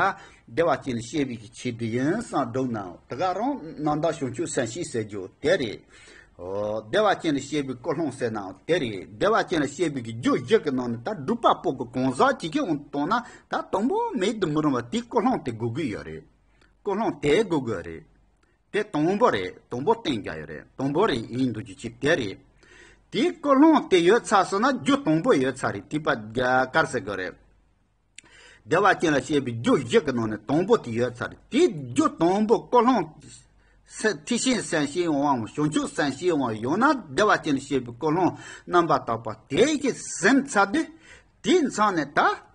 བདེ་བ་ཅན་ལ་སྐྱེ་བའི་གི་ཆེད་དུ་ཡིན་བསམ་སྒྲུབ་ནའང་དེ་ག་རང་རྣམ་དག་བྱང་ཆུབ་སེམས་བསྐྱེད་ཟེར་རྒྱུ་དེ་རེད། འོ་བདེ་བ་ཅན་ལ་སྐྱེ་བའི་ཀུན་སློང་ཟེར་ནའང་དེ་རེད། བདེ་བ་ཅན་ལ་སྐྱེ་བའི་གི་རྒྱུ་བཞི་གི་ནང་ནས་ད་སྒྲུབ་པ་པོ་གི་གང་ཟག་ཅིག་གིས་འོང་བཏང་ན་ད་དང་པོ་མེད་དུ་མི་རུང་བ་དེའི་ཀུན་སློང་དེ་དགོས་ཀྱི་ཡོད་རེད། ཀུན་སློང་དེ་དགོས་ཀྱི་རེད། དེ་དང་པོ་རེད། དང་པོ་བསྟན་རྒྱུ་ཡོད་རེད། དང་པོ་རེད་ཡིན་འདུག་རྒྱུ་ཅིག་དེ་རེད། དེའི་ཀུན་སློང་དེ་ཡོད་ཚར་སོང་ན་རྒྱུ་དང་པོ་ཡོད་ཚར་རེད། དེ་པ་ག་རེ་ཟེར་དགོས་རེད། བདེ་བ་ཅན་ལ་བཤད་པའི་རྒྱུ་བཞི་གི་ནང་ནས་དང་པོ་དེ་ཡོད་ཚར་རེད། དེ་རྒྱུ་དང་པོ་ཀུན་སློང་ས་ཐེག་ཆེན་སེམས་བསྐྱེད་དབང་བྱང་ཆུབ་སེམས་བསྐྱེད་དབང་ཡང་ན་བདེ་བ་ཅན་ལ་བཤད་པའི་ཀུན་སློང་རྣམ་པར་དག་པ་དེ་གི་ཟིན་ཚར་དུས། དེའི་མཚམས་ནས་ད།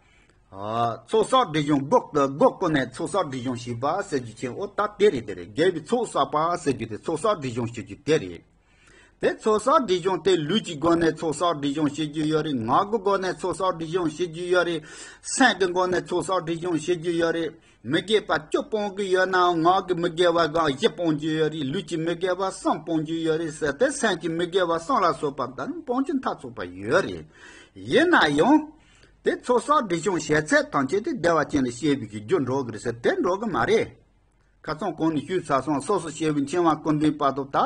ཨ། ཚོགས་བསགས་སྒྲིབ་སྦྱོང་སྒོ་སྒོ་ཀུན་ནས་ཚོགས་བསགས་སྒྲིབ་སྦྱོང་བྱེད་པ་ཟེར་རྒྱུ་ཅན། འོ་ད་དེ་རེད། དེ་རེད། དགེ་བའི་ཚོགས་བསགས་པ་ཟེར་རྒྱུ་དེ་ཚོགས་བསགས་སྒྲིབ་སྦྱོང་བྱེད་རྒྱུ་དེ་རེད། དེ་ཚོགས་བསགས་སྒྲིབ་སྦྱོང་དེ་ལུས་ཀྱི་སྒོ་ནས་ཚོགས་བསགས་སྒྲིབ་སྦྱོང་བྱེད་རྒྱུ་ཡོད་རེད། ངག་གི་སྒོ་ནས་ཚོགས་བསགས་སྒྲིབ་སྦྱོང་བྱེད་རྒྱུ་ཡོད་རེད། སེམས་ཀྱི་སྒོ་ནས་ཚོགས་བསགས་སྒྲིབ་སྦྱོང་བྱེད་རྒྱུ་ཡོད་རེད། མི་དགེ་བ་བཅུ་སྤོང་གི་ཡོད་ནའང་ངག་གི་མི་དགེ་བ་གང་བཞི་སྤོང་རྒྱུ་ཡོད་རེད། ལུས་ཀྱི་མི་དགེ་བ་གསུམ་སྤོང་རྒྱུ་ཡོད་རེད་ཟེར་ཏེ། སེམས་ཀྱི་མི་དགེ་བ་གསུམ་ལ་སོགས་པ་ད་སྤོང་རྒྱུ་མཐའ་ཚོགས་པ་ཡོད་རེད། ཡིན་ན་ཡང་། དེ་ཚོགས་བསགས་སྒྲིབ་སྦྱོང་བྱེད་ཚད་ཐམས་ཅད་དེ་བདེ་བ་ཅན་ལ་བཤད་པའི་གི་རྒྱུ་འགྲོ་གི་རེད་ཟེར། དེ་འགྲོ་གི་མ་རེད། ཁ་སང་གོང་ནས་ཞུས་ཚར་སོང་། སོ་སོ་སྐྱེས་བུ་འཆིང་བ་ཀུན་ལྡན་བར་དུ་ད།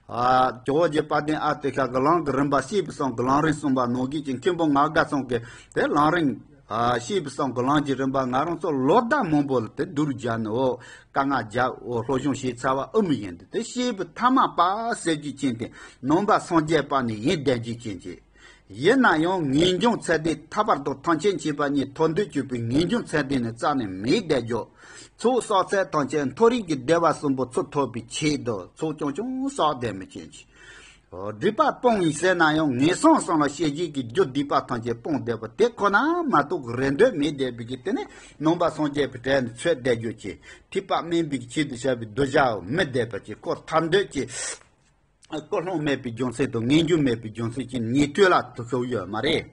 ཨ། ཇོ་བོ་རྗེ་དཔལ་ལྡན་ཨ་ཏི་ཤ་གི་ལམ་གྱི་རིམ་པ་བཤད་པའི་སང་གི་ལམ་རིམ་གསུངས་པ་ནང་བཞིན་གྱི། མཁན་པོ་ངག་དགའ་ཚང་གི་དེ་ལམ་རིམ། ཨ། བཤད་པའི་སང་གི་ལམ་གྱི་རིམ་པ་ང་རང་ཚོ་ལོ་ཟླ་མང་པོ་ལ་དེ་བསྡུར་བརྒྱབ་ནས། འོ། དཀའ་ངལ་བརྒྱབ། འོ། སློབ་སྦྱོང་བྱས་ཚར་བ་ཨེ་མི་ཡིན་ཏེ། དེ་བཤད་པའི་ཐ་མ་པ་ཟེར་རྒྱུ་ཅན་དེ་ནང་པ་སངས་རྒྱས་པ་ནི་ཡིན་བསྡད་རྒྱུ་ཅན་གྱི། ཡིན་ན་ཡང་ངེས་འབྱུང་ཚད་ལྡན་ཐར་པ་དང་ཐམས་ཅད་མཁྱེན་པ་གཉིས་ཐོབ་འདོད་སྤྱོད་པའི་ངེས་འབྱུང་ཚད་ལྡན་ནི་རྩ་ནས་མེད་བསྡད་རྒྱུ། ཚོགས་བསགས་ཚད་ཐམས་ཅད་མཐོ་རིས་ཀྱི་བདེ་བ་གསུམ་པོ་ཚུར་ཐོབ་པའི་ཆེད་དུ་ཚོགས་རྐྱང་རྐྱང་བསགས་བསྡད་མི་ཅན་གྱི། སྒྲིབ་པ་སྤོང་ཡིན་ཟེར་ན་ཡང་ངན་སོང་གསུམ་ལ་སྐྱེ་བྱེད་ཀྱི་རྒྱུ་སྡིག་པ་ཐམས་ཅད་སྤོང་བསྡད་པ་དེ་ཁོ་ན་མ་གཏོགས་རེ་འདོད་མེད་བསྡད་པའི་གི། དེ་ནི་ནང་པ་སངས་རྒྱས་པའི་གྲལ་ནས་ཚུད་བསྡད་རྒྱུ་གྱི། ཐེག་པ་དམན་པའི་ཆེད་དུ་བྱ་བའི་གདུལ་བྱ་མི་བསྡད་པ་ཅིག། ཁོ་ཐར་འདོད་ཀྱི་ཀུན་སློང་མེད་པའི་རྒྱུ་མཚན་དང་ངེས་འབྱུང་མེད་པའི་རྒྱུ་མཚན་གྱིས་ཉན་ཐོས་ལ་ཐུག་ཤོར་ཡོད་མ་རེད།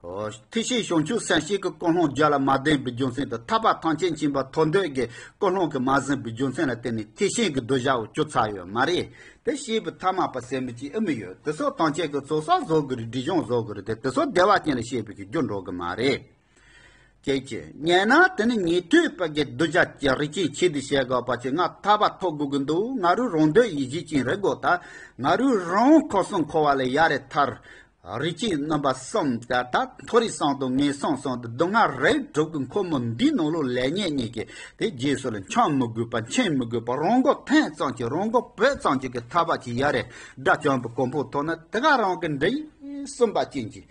འོ། ཐེག་ཆེན་བྱང་ཆུབ་སེམས་བསྐྱེད་ཀྱི་ཀུན་སློང་རྒྱུད་ལ་མ་ལྡན་པའི་རྒྱུ་མཚན་དང་། ཐར་པ་ཐམས་ཅད་མཁྱེན་པ་ཐོབ་འདོད་ཀྱི་ཀུན་སློང་གིས་མ་ཟིན་པའི་རྒྱུ་མཚན་ལ་བརྟེན་ནས་ཐེག་ཆེན་གྱི་གདུལ་བྱའོ་གྱུར་ཚར་ཡོད་མ་རེད། དེ་བཤད་པའི་ཐ་མ་པ་ཟེར་མི་ཅིག་ཨེ་མི་ཡོད། དེ་ཚོ་ཐམས་ཅད་ཀྱི་ཚོགས་བསགས་བཟོ་དགོས་རེད། སྒྲིབ་སྦྱོང་བཟོ་དགོས་རེད་དེ། དེ་ཚོ་བདེ་བ་ཅན་ལ་བཤད་པའི་གི་རྒྱུ་འགྲོ་གི་མ་རེད། ཅེས་བྱས། ཉེ་ན་དེ་ནི་ཉན་ཐོས་པ་གི་གདུལ་བྱ་གི་རིགས་ཅན་ཆེད་དུ་བྱེད་དགོས་པ་ཅིག། ང་ཐར་པ་ཐོབ་དགོས་ཀྱི་འདུག། ང་རོའི་རང་འདོད་ཡིད་བྱེད་ཅན་རེད་དགོས། ད་ང་རོའི་རང་འཁོར་གསུམ་འཁོར་བ་ལས་ཡར་རེ་ཐར། རིགས་ཅན་རྣམ་པ་གསུམ། ད་ད་མཐོ་རིས་གསུམ་དང་ངན་སོང་གསུམ་དུ་སྡུག་བསྔལ་རིགས་དྲུག་གི་འཁོར་མོ་འདིའི་ནང་ལོགས་ལས་ཉེས་གཉིས་ཀྱི་དེ་རྗེས་སུ་ལ་འཆང་མི་དགོས་པ། འཆིང་མི་དགོས་པ། རང་མགོ་ཐོན་ཙམ་གྱི། རང་མགོ་བོས་ཙམ་གྱི་གི་ཐར་པ་ཅིག་ཡར་རེ་དགྲ་བཅོམ་པའི་གོ་འཕང་ཐོབ་ན། དེ་ག་རང་གི་འདྲེན་གསུམ་པ་ཅན་གྱི།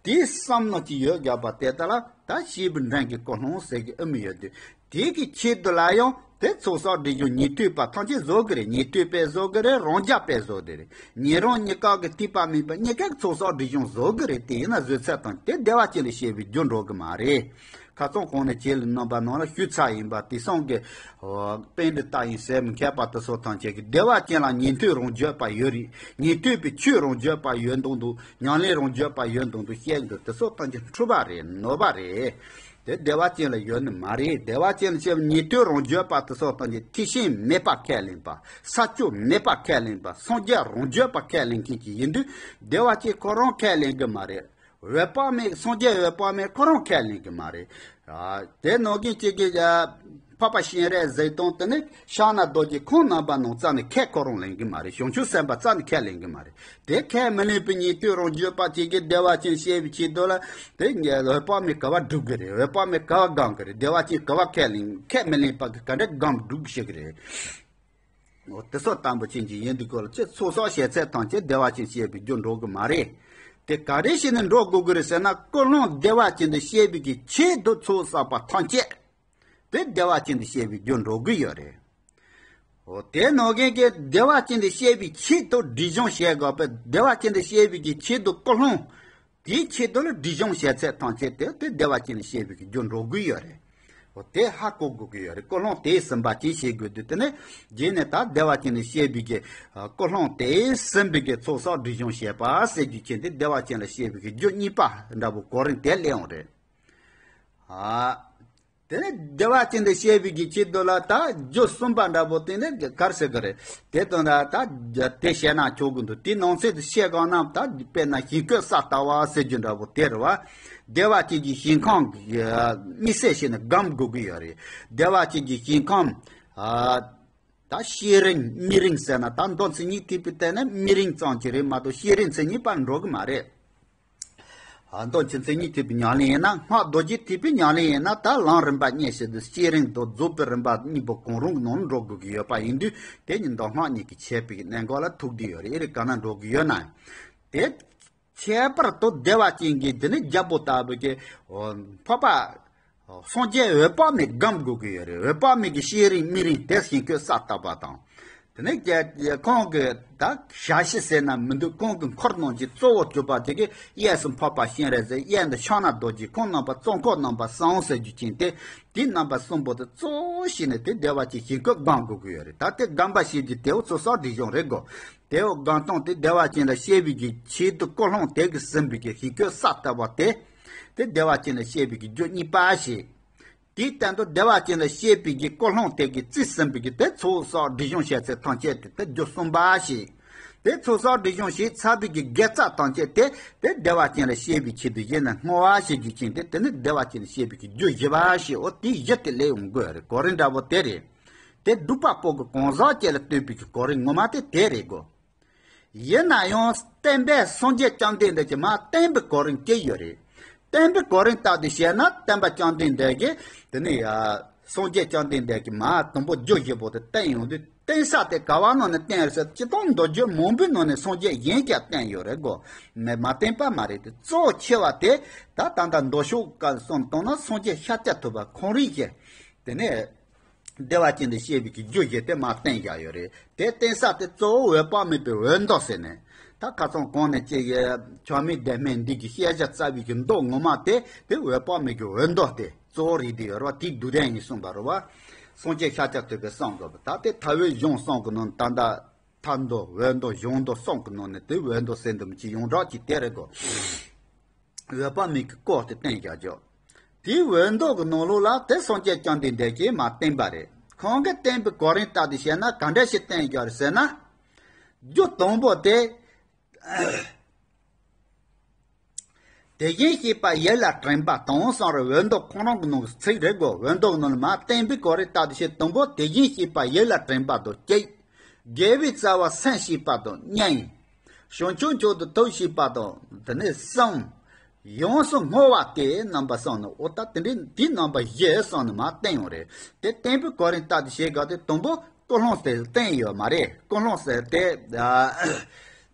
དེའི་བསམ་མནོ་ཅིག་ཡོད་རྒྱག་པ་དེ་ལྟ་ལ་ད་བྱིས་པའི་འབྲིང་གི་ཀུན་སློང་ཟེར་གི་ཨེ་མི་ཡོད་དུས། དེ་གི་ཆེད་དུ་ལ་ཡང་དེ་ཚོགས་བསགས་སྒྲིབ་སྦྱོང་ཉན་ཐོས་པ་ཐམས་ཅད་བཟོ་གི་རེད། ཉན་ཐོས་པས་བཟོ་གི་རེད། རང་རྒྱལ་པས་བཟོ་གི་རེད། ཉན་རང་གཉིས་ཀ་གི་ཐེག་པ་དམན་པ་གཉིས་ཀས་ཚོགས་བསགས་སྒྲིབ་སྦྱོང་བཟོ་གི་རེད། དེ་ཡིན་ན་བཟོས་ཚད་དང་དེ་བདེ་བ་ཅན་ལ་བཤད་པའི་རྒྱུ་འགྲོ་གི་མ་རེད། ཁ་སང་གོང་ནས་ཁྱེད་ལ་རྣམ་པ་ནང་ལ་ཞུས་ཚར་ཡིན་པ། དེང་སང་གི་པཎྜི་ཏ་ཡིན་ཟེར་མི་མཁས་པ་དེ་ཚོ་ཐམས་ཅད་ཀྱིས་བདེ་བ་ཅན་ལ་ཉན་ཐོས་རང་བརྗོད་པ་ཡོད་རེད། ཉན་ཐོས་པའི་ཆོས་རང་བརྗོད་པ་ཡོད་མདོག་མདོག། ཉམས་ལེན་རང་བརྗོད་པ་ཡོད་མདོག་མདོག་བཤད་འདུག། དེ་ཚོ་ཐམས་ཅད་འཁྲུལ་པ་རེད། ནོར་བ་རེད། དེ་བདེ་བ་ཅན་ལ་ཡོད་ནི་མ་རེད། བདེ་བ་ཅན་ལ་བཤད་པའི་ཉན་ཐོས་རང་བརྗོད་པ་དེ་ཚོ་ཐམས་ཅད་ཐེག་ཆེན་མེད་པ་ཁས་ལེན་པ། ས་བཅུ་མེད་པ་ཁས་ལེན་པ། སངས་རྒྱས་རང་བརྗོད་པ་ཁས་ལེན་མཁན་ཅིག་ཡིན་དུས། བདེ་བ་ཅན་ཁོ་རང་ཁས་ལེན་གི་མ་རེད། འོད་དཔག་མེད། སངས་རྒྱས་འོད་དཔག་མེད་ཁོ་རང་ཁས་ལེན་གི་མ་རེད། ཨ། དེ་ནང་བཞིན་གཅིག་གི། ཨ། འཕགས་པ་སྤྱན་རས་གཟིགས་དང་དེ་ནས་ཕྱག་ན་རྡོ་རྗེ་ཁོང་རྣམ་པ་རྣམས་རྩ་ནས་ཁས་ཁོ་རང་ལེན་གི་མ་རེད། བྱང་ཆུབ་སེམས་དཔའ་རྩ་ནས་ཁས་ལེན་གི་མ་རེད། དེ་ཁས་མི་ལེན་པའི་ཉན་ཐོས་རང་བརྗོད་པ་གཅིག་གིས་བདེ་བ་ཅན་བཤད་པའི་ཆེད་དུ་ལ་དེ་འོད་དཔག་མེད་ག་བ་སྒྲུབ་གི་རེད། འོད་དཔག་མེད་ག་བ་སྒོམ་གི་རེད། བདེ་བ་ཅན་ག་བ་ཁས་ལེན། ཁས་མི་ལེན་པ་གི་ག་འདྲ་སྒོམ་སྒྲུབ་ཤེས་གི་རེད། འོ། དེ་ཚོ་དང་པོ་ཅན་གྱི་ཡིན་དུས་སྐོར་ལ་ཚེ་ཚོགས་བསགས་བྱས་ཚད་ཐམས་ཅད་བདེ་བ་ཅན་བཤད་པའི་རྒྱུ་འགྲོ་གི་མ་རེད། དེ་ག་རེ་བྱས་ནས་འགྲོ་དགོས་ཀྱི་རེད་ཟེར་ན། ཀུན་སློང་བདེ་བ་ཅན་དུ་བཤད་པའི་གི་ཆེད་དུ་ཚོགས་བསགས་པ་ཐམས་ཅད་དེ་བདེ་བ་ཅན་དུ་བཤད་པའི་རྒྱུ་འགྲོ་གི་ཡོད་རེད། འོ། དེ་ནང་བཞིན་གྱི་བདེ་བ་ཅན་དུ་བཤད་པའི་ཆེད་དུ་སྒྲིབ་སྦྱོང་བྱེད་དགོས་པས། བདེ་བ་ཅན་དུ་བཤད་པའི་གི་ཆེད་དུ་ཀུན་སློང་དེའི་ཆེད་དུ་ལ་སྒྲིབ་སྦྱོང་བྱས་ཚད་ཐམས་ཅད་དེ་དེ་བདེ་བ་ཅན་ལ་བཤད་པའི་རྒྱུ་འགྲོ་དགོས་ཡོད་རེད། འོ། དེ་ཧ་གོ་དགོས་ཀྱི་ཡོད་རེད། ཀུན་སློང་དེ་ཟིན་པ་ཅིག་བྱེད་དགོས་དུས། དེ་ནས་རྗེས་ནས་ད་བདེ་བ་ཅན་ལ་བཤད་པའི་གི་ཀུན་སློང་དེ་ཟིན་པའི་གི་ཚོགས་བསགས་སྒྲིབ་སྦྱོང་བྱེད་པ་ཟེར་རྒྱུ་ཅན་དེ་བདེ་བ་ཅན་ལ་བཤད་པའི་གི་རྒྱུ་གཉིས་པ་འདྲ་པོ་གོ་རིམ་དེ་སླེབས་ཡོང་རེད། ཨ། དེ་ནས་བདེ་བ་ཅན་དུ་བཤད་པའི་གི་ཆེད་དུ་ལ་ད་རྒྱུ་གསུམ་པ་འདྲ་པོ་དེ་ནས་ག་རེ་ཟེར་གི་རེད། དེ་དང་ད་ད་དེ་བཤད་ན་ཆོག་གི་འདུག། དེའི་ནང་ཚན་དུ་བཤད་གང་ན། ད་དཔེར་ན་ཞིང་བཀོད་ས་ལྟ་བ་ཟེར་རྒྱུ་འདྲ་པོ་དེ་རེད་བ། བདེ་བ་ཅན་གྱི་ཞིང་ཁམས་ཀྱི་དམིགས་བསལ་བྱས་ནས་སྒོམ་དགོས་ཀྱི་ཡོད་རེད། བདེ་བ་ཅན་གྱི་ཞིང་ཁམས། ཨ། ད་ཤེས་རིག་དམིགས་རིག་ཟེར་ན། ད་མདོ་མཚན་ཉིད་ཐེག་པའི་ཐད་ནས་དམིགས་རིག་ཙམ་ཅིག་རེད་མ་གཏོགས་ཤེས་རིག་མཚན་ཉིད་པར་འགྲོ་གི་མ་རེད། ཨ། མདོ་མཚན་ཉིད་ཐེག་པའི་ཉམས་ལེན་ཡིན་ན། སྔགས་རྡོ་རྗེ་ཐེག་པའི་ཉམས་ལེན་ཡིན་ན། ད་ལམ་རིམ་པ་གཉིས་ཟེར་དུས་ཤེས་རིག་དང་རྫོགས་པའི་རིམ་པ་གཉིས་པོ་གང་རུང་གི་ནང་འགྲོ་དགོས་ཀྱི་ཡོད་པ་ཡིན་དུས། དེ་ནི་མདོ་སྔགས་གཉིས་ཀྱི་ཁྱད་པར་གྱི་གནད་འགག་ལ་ཐུག་བསྡད་ཡོད་རེད། ཨེ་རེད། ག་ན་འགྲོ་གི་ཡོད་ན། དེ་ཁྱད་པར་དུ་བདེ་བ་ཅན་གྱི་དེ་ནི་རྒྱལ་པོ་ལྟ་བུ་གི་འཕགས་པ་སངས་རྒྱས་འོད་དཔག་མེད་སྒོམ་དགོས་ཀྱི་ཡོད་རེད། འོད་དཔག་མེད་ཀྱི་ཤེས་རིག་མིག་རིག་དེ་ཞིང་བཀོད་ས་བཏབ་པ་དང་། དེ་ནས་ཀྱེ་ཁོང་གི་ད་ཞལ་ཤེས་ཟེར་ན་མི་འདུག་ཁོང་གི་འཁོར་རྣམས་ཀྱི་གཙོ་བོར་གྱུར་པ་དེ་གི་གཡས་སུ་འཕགས་པ་སྤྱན་རས་གཟིགས། གཡོན་དུ་ཕྱག་ན་རྡོ་རྗེ། ཁོང་རྣམ་པ་གཙོ་འཁོར་རྣམ་པ་གསུམ་ཟེར་རྒྱུ་ཅན་ཏེ། དེའི་རྣམ་པ་གསུམ་པོ་དེ་གཙོ་བོ་བྱས་ནས་དེ་བདེ་བ་ཅན་ཞིང་བཀོད་སྒོམ་དགོས་ཀྱི་ཡོད་རེད། ད་དེ་སྒོམ་པ་ཞེས་རྒྱུ་དེའོ་ཚོགས་བསགས་སྒྲིབ་སྦྱོང་རེད་གོ། དེའོ་སྒོམ་སྟངས་དེ་བདེ་བ་ཅན་ལ་སྐྱེ་བའི་གི་ཆེད་དུ་ཀུན་སློང་དེ་གིས་ཟིན་པའི་གི་ཞིང་བཀོད་ས་བཏབ་པ་དེ། དེ་བདེ་བ་ཅན་ལ་སྐྱེ་བའི་གི་རྒྱུ་གཉིས་པ་ཞེས། དེའི་སྟེང་དུ་བདེ་བ་ཅན་ལ་སྐྱེ་བའི་གི་ཀུན་སློང་དེ་གིས་རྩིས་ཟིན་པའི་གི་དེ་ཚོགས་བསགས་སྒྲིབ་སྦྱོང་བྱས་ཚད་ཐམས་ཅད་དེ་དེ་རྒྱུ་གསུམ་པ་ཞེས། དེ་ཚོགས་བསགས་སྒྲིབ་སྦྱོང་བྱས་ཚར་བའི་གི་དགེ་རྩ་ཐམས་ཅད་དེ་དེ་བདེ་བ་ཅན་ལ་སྐྱེ་བའི་ཆེད་དུ་བཞེས་ནས་བསྔོ་བ་ཞེས་རྒྱུ་ཅན་དེ་དེ་ནི་བདེ་བ་ཅན་ལ་སྐྱེ་བའི་གི་རྒྱུ་བཞི་པ་ཞེས། འོ་དེའི་བཞི་དེ་ལས་ཡོང་དགོས་རེད། གོ་རིམ་འདྲ་པོ་དེ་རེད། དེ་སྒྲུབ་པ་པོ་གི་གང་ཟག་ཅིག་ལ་ལྟོས་པའི་གི་གོ་རིམ་ངོ་མ་དེ་དེ་རེད་གོ། ཡིན་ན་ཡང་བསྟན་པའི་སངས་རྒྱས་བཅོམ་ལྡན་འདས་ཀྱིས་མར་བསྟན་པའི་གོ་རིམ་གཅིག་ཡོད་རེད། བསྟན་པའི་གོ་རིམ་ལྟར་དུ་བཤད་ན་བསྟན་པ་བཅོམ་ལྡན་འདས་ཀྱིས་དེ་ནི་ཡ་སངས་རྒྱས་བཅོམ་ལྡན་འདས་ཀྱིས་མར་དང་པོ་རྒྱུ་བཞི་པོ་དེ་བསྟན་ཡོང་དུས། བསྟན་ས་དེ་ག་བ་ནང་ནས་བསྟན་ཡོད་ཟེར། སྤྱིར་བཏང་མདོ་རྒྱུད་མང་པོའི་ནང་ནས་སངས་རྒྱས་གཞན་གྱིས་བསྟན་ཡོད་རེད་གོ། མ་མ་བསྟན་པ་མ་རེད་དེ། གཙོ་ཆེ་བ་དེ་ད་ད་ལྟ་མདོ་ཕྱོགས་ཀ་སོང་བཏང་ན་སངས་རྒྱས་ཤཱཀྱ་ཐུབ་པ་ཁོང་རང་གིས་དེ་ནས་བདེ་བ་ཅན་དུ་སྐྱེ་བའི་གི་རྒྱུ་བཞི་དེ་མར་བསྟན་བཞག་ཡོད་རེད། དེ་བསྟན་ས་དེ་གཙོ་བོ་འོད་དཔག་མེད་པའི་འོད་མདོ་ཟེར་ནས། ད་ཁ་སང་གོང་ནས་ཅིག་ཆགས་མེད་བདེན་མེད་འདི་གི་བཤད་བྱ་རྩ་བའི་གི་མདོ་ངོ་མ་དེ་དེ་འོད་དཔག་མེད་ཀྱི་འོད་མདོ་དེ་གཙོ་བོ་རེད་དེ་ཡོད་རེད་བ། དེའི་སྡུད་དོན་ཡིན་གསུངས་པ་རེད་བ། སངས་རྒྱས་ཤཱཀྱ་ཐུབ་པས་གསུངས་དགོས་པ། ད་དེ་མཐའ་དབུས་གཞུང་གསུམ་གི་ནང་ད་ལྟ་མཐའ་མདོ་འོད་མདོ་གཞུང་མདོ་གསུམ་གི་ནང་ནས་དེ་འོད་མདོ་ཟེར་འདུག་མི་གཅིག་ཡོངས་གྲགས་ཀྱི་དེ་རེད་གོ། འོད་དཔག་མེད་ཀྱི་སྐོར་དེ་བསྟན་བཞག་རྒྱུ། དེའི་འོད་མདོ་གི་ནང་ལོགས་ལ་དེ་སངས་རྒྱས་བཅོམ་ལྡན་འདས་ཀྱིས་མར་བསྟན་པ་རེད། ཁོང་གིས་བསྟན་པའི་གོ་རིམ་ལྟར་དུ་བཤད་ན་ག་འདྲ་ཞིག་བསྟན་བཞག་རེད་ཟེར་ན། རྒྱུ་དང་པོ་དེ། དེ་བཞིན་གཤེགས་པ་ཡིད་ལ་དྲན་པ་དང་གསུངས་རེད། འོད་མདོ་ཁོང་རང་གི་ནང་གི་ཚིག་རེད་གོ། འོད་མདོ་གི་ནང་ལ་མར་བསྟན་པའི་གོ་རིམ་ལྟར་དུ་བཤད། དང་པོ་དེ་བཞིན་གཤེགས་པ་ཡིད་ལ་དྲན་པ་དང་གཅིག། དགེ་བའི་རྩ་བ་སེམས་བསྐྱེད་པ་དང་གཉིས། བྱང་ཆུབ་མཆོག་ཏུ་ཐུགས་བསྐྱེད་པ་དང་དེ་ནས་གསུམ། ཡོངས་སུ་བསྔོ་བ་སྟེ་རྣམ་པ་གསུམ་ནི། འོ་ད་དེ་འདྲའི་དེའི་རྣམ་པ་བཞི་གསུམ་ནི་མར་བསྟན་ཡོད་རེད། དེ་བསྟན་པའི་གོ་རིམ་ལྟར་དུ་བཤད་སྐབས་དེ་དང་པོ་ཀུན་སློང་དེ་བསྟན་ཡོད་མ་རེད། ཀུན་སློང་ཟེར་དེ།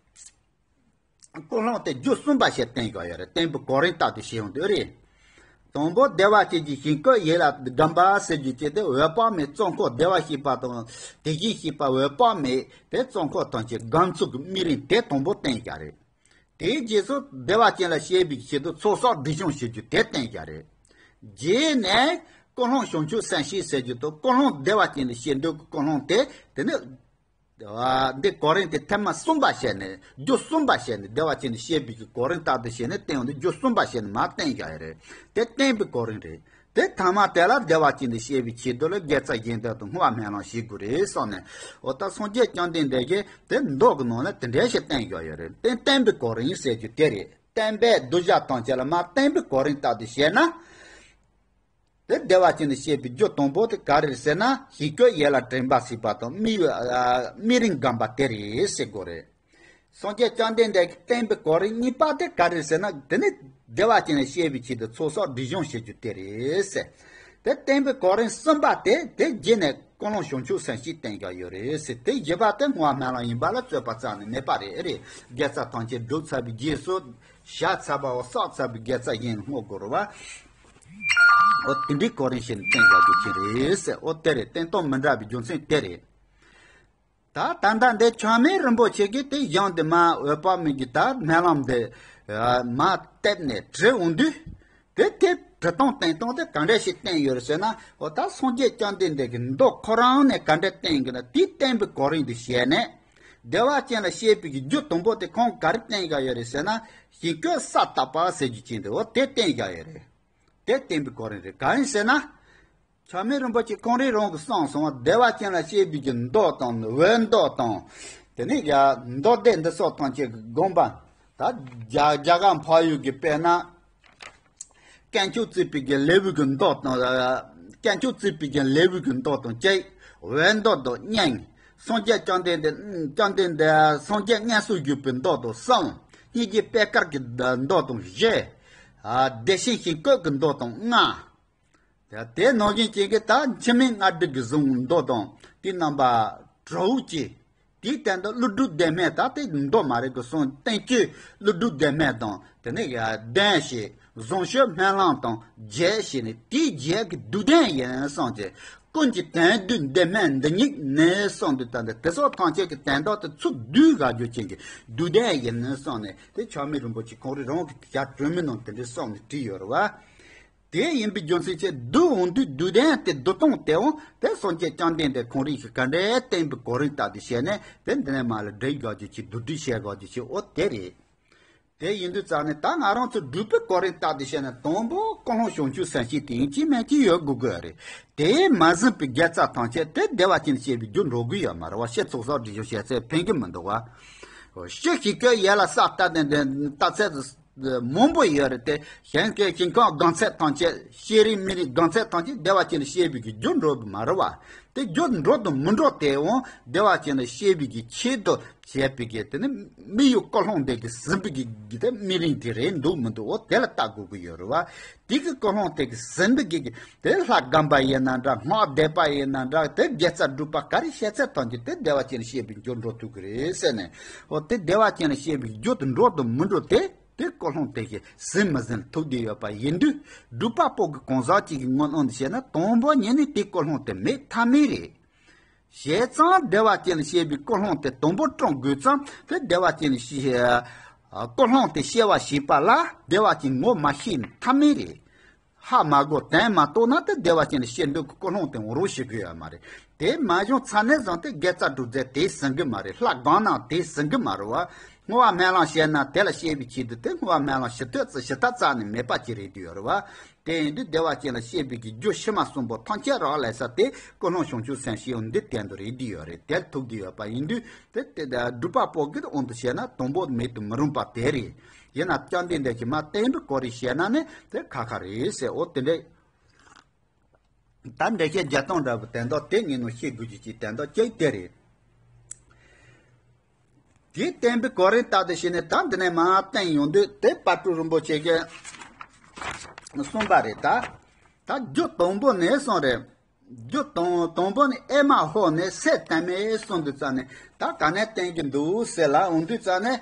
ཀུན་སློང་དེ་རྒྱུ་གསུམ་པ་ཞིག་བསྟན་ཡོད་རེད། བསྟན་པའི་གོ་རིམ་ལྟར་དུ་བཤད་ཡོང་དུས་རེད། དང་པོ་བདེ་བ་ཅན་གྱི་ཞིང་བཀོད་ཡིད་ལ་སྒོམ་པ་ཟེར་རྒྱུ་བྱས་ཏེ། འོད་དཔག་མེད་གཙོ་འཁོར་བདེ་བར་གཤེགས་པ་དང་། དེ་བཞིན་གཤེགས་པ་འོད་དཔག་མེད་དེ་གཙོ་འཁོར་ཐམས་ཅད་སྒོམ་ཚུལ་གྱི་དམིགས་རིམ་དེ་དང་པོ་བསྟན་བཞག་རེད། དེའི་རྗེས་སུ་བདེ་བ་ཅན་ལ་སྐྱེ་བའི་ཆེད་དུ་ཚོགས་བསགས་སྒྲིབ་སྦྱོང་བྱེད་རྒྱུ་དེ་བསྟན་བཞག་རེད། རྗེས་ནས་ཀུན་སློང་བྱང་ཆུབ་སེམས་བསྐྱེད་ཟེར་རྒྱུ་དང་། ཀུན་སློང་བདེ་བ་ཅན་དུ་སྐྱེ་འགྲོ་གི་ཀུན་སློང་དེ། དེ་ནི། འདི་གོ་རིམ་དེ་ཐེངས་མ་གསུམ་པ་བྱས་ནས། རྒྱུ་གསུམ་པ་བྱས་ནས། བདེ་བ་ཅན་དུ་སྐྱེ་བའི་གི་གོ་རིམ་ལྟར་དུ་བྱས་ནས་བསྟན་ཡོང་དུས། རྒྱུ་གསུམ་པ་བྱས་ནས་མར་བསྟན་བཞག་ཡོད་རེད། དེ་བསྟན་པའི་གོ་རིམ་རེད། དེ་ཐ་མ་དེ་ལ་བདེ་བ་ཅན་དུ་སྐྱེ་བའི་ཆེད་དུ་ལ་དགེ་རྩ་གཞན་དག་ཏུ་བསྔོ་བ་སྨོན་ལམ་བྱེད་དགོས་རེད་གསུངས་ནས། འོ་ད་སངས་རྒྱས་བཅོམ་ལྡན་འདས་ཀྱིས་དེ་མདོ་གི་ནང་ལ་དེ་འདྲ་ཞིག་བསྟན་བཞག་ཡོད་རེད། དེ་བསྟན་པའི་གོ་རིམ་ཟེར་རྒྱུ་དེ་རེད། བསྟན་པའི་གདུལ་བྱ་ཐམས་ཅད་ལ་མར་བསྟན་པའི་གོ་རིམ་ལྟར་དུ་བྱས་ན། དེ་བདེ་བ་ཅན་དུ་སྐྱེ་བའི་རྒྱུ་དང་པོ་དེ་ག་རེ་རེད་ཟེར་ན། ཞིང་བཀོད་ཡིད་ལ་དྲན་པ་ཟེར་བ་དང་། དམིགས་ཡུལ་ཨ་དམིགས་རིམ་སྒོམ་པ་དེ་རེད་ཟེར་དགོས་རེད། སངས་རྒྱས་བཅོམ་ལྡན་འདས་ཀྱིས་བསྟན་པའི་གོ་རིམ་གཉིས་པ་དེ་ག་རེ་རེད་ཟེར་ན། དེ་ནི་བདེ་བ་ཅན་ལ་སྐྱེ་བའི་ཆེད་དུ་ཚོགས་བསགས་སྒྲིབ་སྦྱོང་བྱེད་རྒྱུ་དེ་རེད་ཟེར། དེ་བསྟན་པའི་གོ་རིམ་གསུམ་པ་དེ་དེ་རྗེས་ནས་ཀུན་སློང་བྱང་ཆུབ་སེམས་བསྐྱེད་བསྟན་བཞག་ཡོད་རེད་ཟེར། དེ་བཞི་པ་དེ་བསྔོ་བ་སྨོན་ལམ་ཡིན་པ་ལ་རྩོད་པ་རྩ་ནས་མེད་པ་རེད། རེད། དགེ་རྩ་ཐམས་ཅད་བསྒྲུབས་ཚར་བའི་རྗེས་སུ། བྱས་ཚར་བའོ། བསགས་ཚར་བའི་དགེ་རྩ་གཞན་བསྔོ་དགོས་རེད་བ། འོ་དེ་འདྲའི་གོ་རིམ་བྱས་ནས་བསྟན་བཞག་རྒྱུ་ཅན་རེད་ཟེར། འོ་དེ་རེད། བསྟན་སྟངས་མི་འདྲ་བའི་རྒྱུ་མཚན་དེ་རེད། ད་ད་ལྟ་འདི་ཆགས་མེད་རིན་པོ་ཆེ་གིས་དེ་བཞེངས་ཏེ་མར་འོད་དཔག་མེད་ཀྱི་ད་སྨོན་ལམ་འདི་མར་བཏབ་ནས་བྲིས་འོང་དུས། དེ་དེ་བྲི་སྟངས་བསྟན་སྟངས་དེ་ག་འདྲ་ཞིག་བསྟན་ཡོད་རེད་ཟེར་ན། འོ་ད་སངས་རྒྱས་བཅོམ་ལྡན་འདས་ཀྱིས་མདོ་ཁོ་རང་ནས་ག་འདྲ་བསྟན་གྱི་ན། དེ་བསྟན་པའི་གོ་རིམ་དུ་བྱས་ནས། བདེ་བ་ཅན་ལ་སྐྱེ་བའི་རྒྱུ་དང་པོ་དེ་ཁོང་ག་རེ་བསྟན་བཞག་ཡོད་རེད་ཟེར་ན། ཞིང་བཀོད་ས་བཏབ་པ་ཟེར་རྒྱུ་ཅན་དེ། འོ་དེ་བསྟན་བཞག་ཡོད་རེད། དེ་བསྟན་པའི་གོ་རིམ་རེད། གང་ཡིན་ཟེར་ན། ཆགས་མེད་རིན་པོ་ཆེ་ཁོང་རང་རང་གིས་གསུངས་སོང་བ། བདེ་བ་ཅན་ལ་སྐྱེ་བའི་གི་མདོ་དང་འོད་མདོ་དང་། དེ་ནས་ཡ་མདོ་སྡེ་འདི་སོགས་ཐམས་ཅད་ཀྱི་དགོངས་པ། ད་རྒྱ་རྒྱ་གར་འཕགས་ཡུལ་གྱི་དཔེར་ན། དཀོན་མཆོག་བརྩེགས་པའི་གི་ལེའུ་གི་མདོ་དང་། དཀོན་མཆོག་བརྩེགས་པའི་གི་ལེའུ་གི་མདོ་དང་གཅིག། འོད་མདོ་དང་གཉིས། སངས་རྒྱས་བཅོམ་ལྡན་འདས། བཅོམ་ལྡན་འདས་སངས་རྒྱས་མངོན་སུམ་བཞུགས་པའི་མདོ་དང་གསུམ། སྙིང་རྗེ་པད་དཀར་གྱི་མདོ་དང་བཞི། ཨ་བདེ་ཆེན་ཞིང་བཀོད་ཀྱི་མདོ་དང་ལྔ། དེ་ནང་བཞིན་བྱས་ཀྱི་ད་འཆི་མེད་ལྔ་སྡེ་གི་གཟུངས་མདོ་དང་། དེའི་རྣམ་པ་དྲུག་གི། དེའི་སྟེང་དུ་ཀླུ་སྒྲུབ་བདེན་སྨོན་ད་དེ་མདོ་མ་རེད་གི་གསུང་བསྟན་བཅོས་ཀླུ་སྒྲུབ་བདེན་སྨོན་དང་དེ་ནས་བདེན་ཞེས་བཟང་སྤྱོད་སྨོན་ལམ་དང་རྒྱས་ཞེས་ནས་དེའི་རྒྱས་ཀྱི་བསྡུས་དོན་ཡིན་གསུངས་ཏེ། ཀུན་གྱི་དོན་བསྡུས་བདེན་སྨོན་འདི་ཉིད་ནས་གསུངས་འདུག་ད་འདི་དེ་སོགས་ཐམས་ཅད་ཀྱི་དོན་དག་དེ་ཚུར་བསྡུས་དགའ་རྒྱུ་ཅན་གྱི་བསྡུས་དོན་ཡིན་གསུངས་ནས་དེ་ཆགས་མེད་རིན་པོ་ཆེ་ཁོང་རང་རང་གི་ཞལ་དྲི་མེད་ནང་དེ་འདྲའི་གསུངས་ནས་བྲིས་ཡོད་རེད་བ། དེ་ཡིན་པའི་རྒྱུ་མཚན་ཆེད་བསྡུ་འོང་དུས་བསྡུས་དོན་དེ་བསྡུ་སྟངས་དེའང་དེ་སངས་རྒྱས་བཅོམ་ལྡན་འདས་ཁོང་རང་གིས་ག་འདྲའི་བསྟན་པའི་གོ་རིམ་ལྟར་དུ་བཤད་ནས་དེ་འདི་ནས་མར་ལ་འགྲེལ་དགོས་རྒྱུ་ཅིག་བསྡུ་སྒྲིག་བྱེད་དགོས་རྒྱུ་ཅིག་འོ་དེ་རེད། དེ་ཡིན་དུས་ཙང་ནས་ད་ང་རང་ཚོ་སྒྲུབ་པའི་གོ་རིམ་ལྟར་དུ་བཤད་ན་དང་པོ་ཀུན་སློང་བྱང་ཆུབ་སེམས་བསྐྱེད་དེ་ཡིན་གཅིག་མིན་གཅིག་ཡོད་དགོས་དགོས་རེད། དེས་མ་ཟིན་པའི་དགེ་རྩ་ཐམས་ཅད་དེ་བདེ་བ་ཅན་ཞེས་པའི་རྒྱུ་འགྲོ་གི་ཡོད་མ་རེད་བ། ཕྱི་ཚོགས་བསགས་སྒྲིབ་སྦྱོང་བྱས་ཚད་ཕན་གི་མི་འདུག་བ། ཕྱི་ཞིང་བཀོད་ཡིད་ལ་ས་ལྟ་ནས་ལྟ་ཚད་མང་པོ་ཡོད་རེད་དེ། གཞན་གྱི་ཞིང་ཁམས་སྒང་ཚད་ཐམས་ཅད་ཤེས་རིག་མི་རིག་སྒང་ཚད་ཐམས་ཅད་བདེ་བ་ཅན་ལ་སྐྱེ་བའི་གི་རྒྱུ་འགྲོ་གི་མ་རེད་བ། དེ་རྒྱུ་འགྲོ་དང་མི་འགྲོ་དེའང་བདེ་བ་ཅན་ལ་སྐྱེ་བའི་གི་ཆེད་དུ་བྱས་པའི་གི་དེ་ནི་མི་ཡི་ཀུན་སློང་དེ་གི་ཟིན་པའི་གི་གི་དེ་སྨིན་རིམ་དེ་རེད་འདུག་མི་འདུག་འོ་དེ་ལ་ལྟ་དགོས་ཀྱི་ཡོད་རེད་བ། དེ་གི་ཀུན་སློང་དེ་གི་ཟིན་པའི་གི་གི་དེ་ལྷ་སྒོམ་པ་ཡིན་ན་འདྲ། སྔགས་བཟླས་པ་ཡིན་ན་འདྲ། དེ་དགེ་རྩ་སྒྲུབ་པ་ག་རེ་བྱས་ཚད་ཐམས་ཅད་དེ་བདེ་བ་ཅན་ལ་སྐྱེ་བའི་རྒྱུ་འགྲོ་ཐུབ་ཀྱི་རེད་ཟེར་ནས། འོ་དེ་བདེ་བ་ཅན་ལ་སྐྱེ་བའི་རྒྱུ་དེ་འགྲོ་དང་མི་འགྲོ་དེ། དེ་ཀུན་སློང་དེ་གི་ཟིན་མི་ཟིན་ཐུག་བསྡད་ཡོད་པ་ཡིན་དུས། སྒྲུབ་པ་པོ་གི་གང་ཟག་ཅིག་གི་ངོ་ནང་དུ་བཤད་ན་དང་པོ་ཉིད་ནས་དེ་ཀུན་སློང་དེ་མེད་ཐབས་མེད་རེད། བྱས་ཙང་བདེ་བ་ཅན་ལ་སྐྱེ་བའི་ཀུན་སློང་དེ་དང་པོ་བསྐྲུན་དགོས་ཙང་དེ་བདེ་བ་ཅན་ལ་སྐྱེ་ཀུན་སློང་དེ་སྐྱེ་བ་བྱེད་པ་ལ་བདེ་བ་ཅན་ངོ་མ་ཤེས་ཐབས་མེད་རེད། ཧ་མ་གོ་དོན་མ་རྟོགས་ན་དེ་བདེ་བ་ཅན་ལ་སྐྱེ་འདོད་ཀྱི་ཀུན་སློང་དེ་འོང་རོགས་བྱེད་ཀྱི་ཡོད་མ་རེད། དེ་མ་བྱུང་ཚར་ནས་བཟུང་སྟེ་དགེ་རྩ་སྒྲུབ་རྫས་དེ་ཟིན་གི་མ་རེད། ལྷ་སྒོམ་ན་དེ་ཟིན་གི་མ་རེད་བ། བསྔོ་བ་སྨོན་ལམ་བྱས་ན་དེ་ལ་སྐྱེ་བའི་ཆེད་དུ་དེ་བསྔོ་བ་སྨོན་ལམ་ཞུ་ཐབས་ཙི་ཞུ་ཐབས་རྩ་ནས་མེད་པ་ཅིག་རེད་དུ་ཡོད་རེད་བ། དེ་ཡིན་དུས་བདེ་བ་ཅན་ལ་སྐྱེ་བའི་གི་རྒྱུ་ཕྱི་མ་གསུམ་པོ་ཐམས་ཅད་རག་ལས་ས་དེ་ཀུན་སློང་བྱང་ཆུབ་སེམས་ཞེས་འདི་སྟེང་དུ་རེད་དུ་ཡོད་རེད། དེར་ཐུག་དུ་ཡོད་པ་ཡིན་དུས་དེ་དེ་སྒྲུབ་པ་པོ་གི་དབང་དུ་བྱས་ན་དང་པོ་མེད་དུ་མི་རུང་པ་དེ་རེད། ཡིན་ན་བཅོམ་ལྡན་འདས་ཀྱིས་མ་བསྟན་པའི་སྐོར་རེ་བཤད་ན་ནི་དེ་ཁ་ཁ་རེད་ཟེར། འོ་དེ་འདྲས། ད་འགྲེལ་བཤད་རྒྱག་སྟངས་འདྲ་བོ་དོན་དག་དེ་ངས་ནོ་ཤེས་དགོས་ཀྱི་ཅིག་དོན་དག་གཅིག་དེ་རེད། དེ་བསྟན་པའི་གོ་རིམ་ལྟར་དུ་བྱས་ནས་ད་འདི་ནས་མར་བསྟན་ཡོང་དུས་དེ་དཔལ་སྤྲུལ་རིན་པོ་ཆེ་གིས་གསུངས་པ་རེད་ད། ད་རྒྱུ་དང་པོ་ནས་གསུངས་རེད། རྒྱུ་དང་དང་པོ་ནི་ཨེ་མ་ཧོ་ནས་སེར་ལྟ་མེད་གསུངས་དུས་ཙ་ནས་ད་ག་ནས་བསྟན་གྱི་འདུག་ཟེར་ལ་འོང་དུས་ཙ་ནས།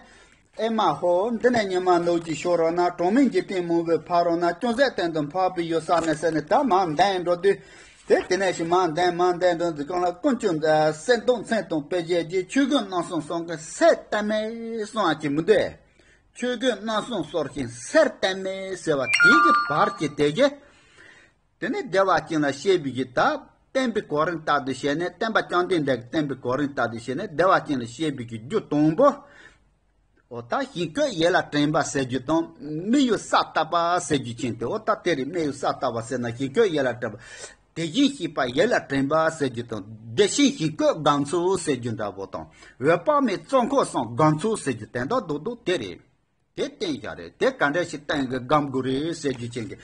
ཨེ་མ་ཧོ། འདི་ནས་ཉི་མ་ནུབ་ཀྱི་ཕྱོགས་རོལ་ན། གྲངས་མེད་འཇིག་རྟེན་མང་པོས་ཕ་རོལ་ན། ཅུང་ཟད་སྟེང་དུ་འཕགས་པའི་ཡུལ་ས་ནས་ཟེར་ནས་ད་མར་འདོན་འགྲོ་དུས། དེ་དེ་ནས་ཞིག་མར་འདོན་མར་འདོན་འགྲོ་དུས་གང་ལ་ཀུན་སྤྱོད་གསེར་མདོག་མཚན་དང་དཔེ་བྱད་ཀྱི། ཆོས་གོས་རྣམ་གསུམ་གསོར་མཁན་སེར་ལྟ་མེད་གསུང་བ་ཅིག་མི་འདུག་ཆོས་གོས་རྣམ་གསུམ་གསོར་མཁན་སེར་ལྟ་མེད་ཟེར་བ་དེ་གི་བར་གྱི་དེ་གི། དེ་ནས་བདེ་བ་ཅན་ལ་སྐྱེ་བའི་གི་ད་བསྟན་པའི་གོ་རིམ་ལྟར་དུ་བྱས་ནས་བསྟན་པ་བཅོམ་ལྡན་འདས་ཀྱི་བསྟན་པའི་གོ་རིམ་ལྟར་དུ་བྱས་ནས་བདེ་བ་ཅན་ལ་སྐྱེ་བའི་གི་རྒྱུ་དང་པོ། འོ་ད་ཞིང་བཀོད་ཡིད་ལ་དྲན་པ་ཟེར་རྒྱུ་དང་སྨིག་ཡུལ་ས་བལྟ་བ་ཟེར་རྒྱུ་ཅན་དེ། འོ་ད་དེ་རེད། སྨིག་ཡུལ་ས་བལྟ་བ་ཟེར་ན་ཞིང་བཀོད་ཡིད་ལ་དྲན་པ། དེ་བཞིན་གཤེགས་པ་ཡིད་ལ་དྲན་པ་ཟེར་རྒྱུ་དང་བདེ་ཆེན་ཞིང་བཀོད་སྒོམ་ཚུལ་ཟེར་རྒྱུ་འདྲ་བོ་དང་འོད་དཔག་མེད་གཙོ་འཁོར་གསུམ་སྒོམ་ཚུལ་ཟེར་རྒྱུ་དེ་འདྲ་རྡོག་རྡོག་དེ་རེད། དེ་བསྟན་བཞག་རེད། དེ་ག་འདྲ་ཞིག་བསྟན་གི་སྒོམ་དགོས་རེད་ཟེར་རྒྱུ་ཅན་གྱི་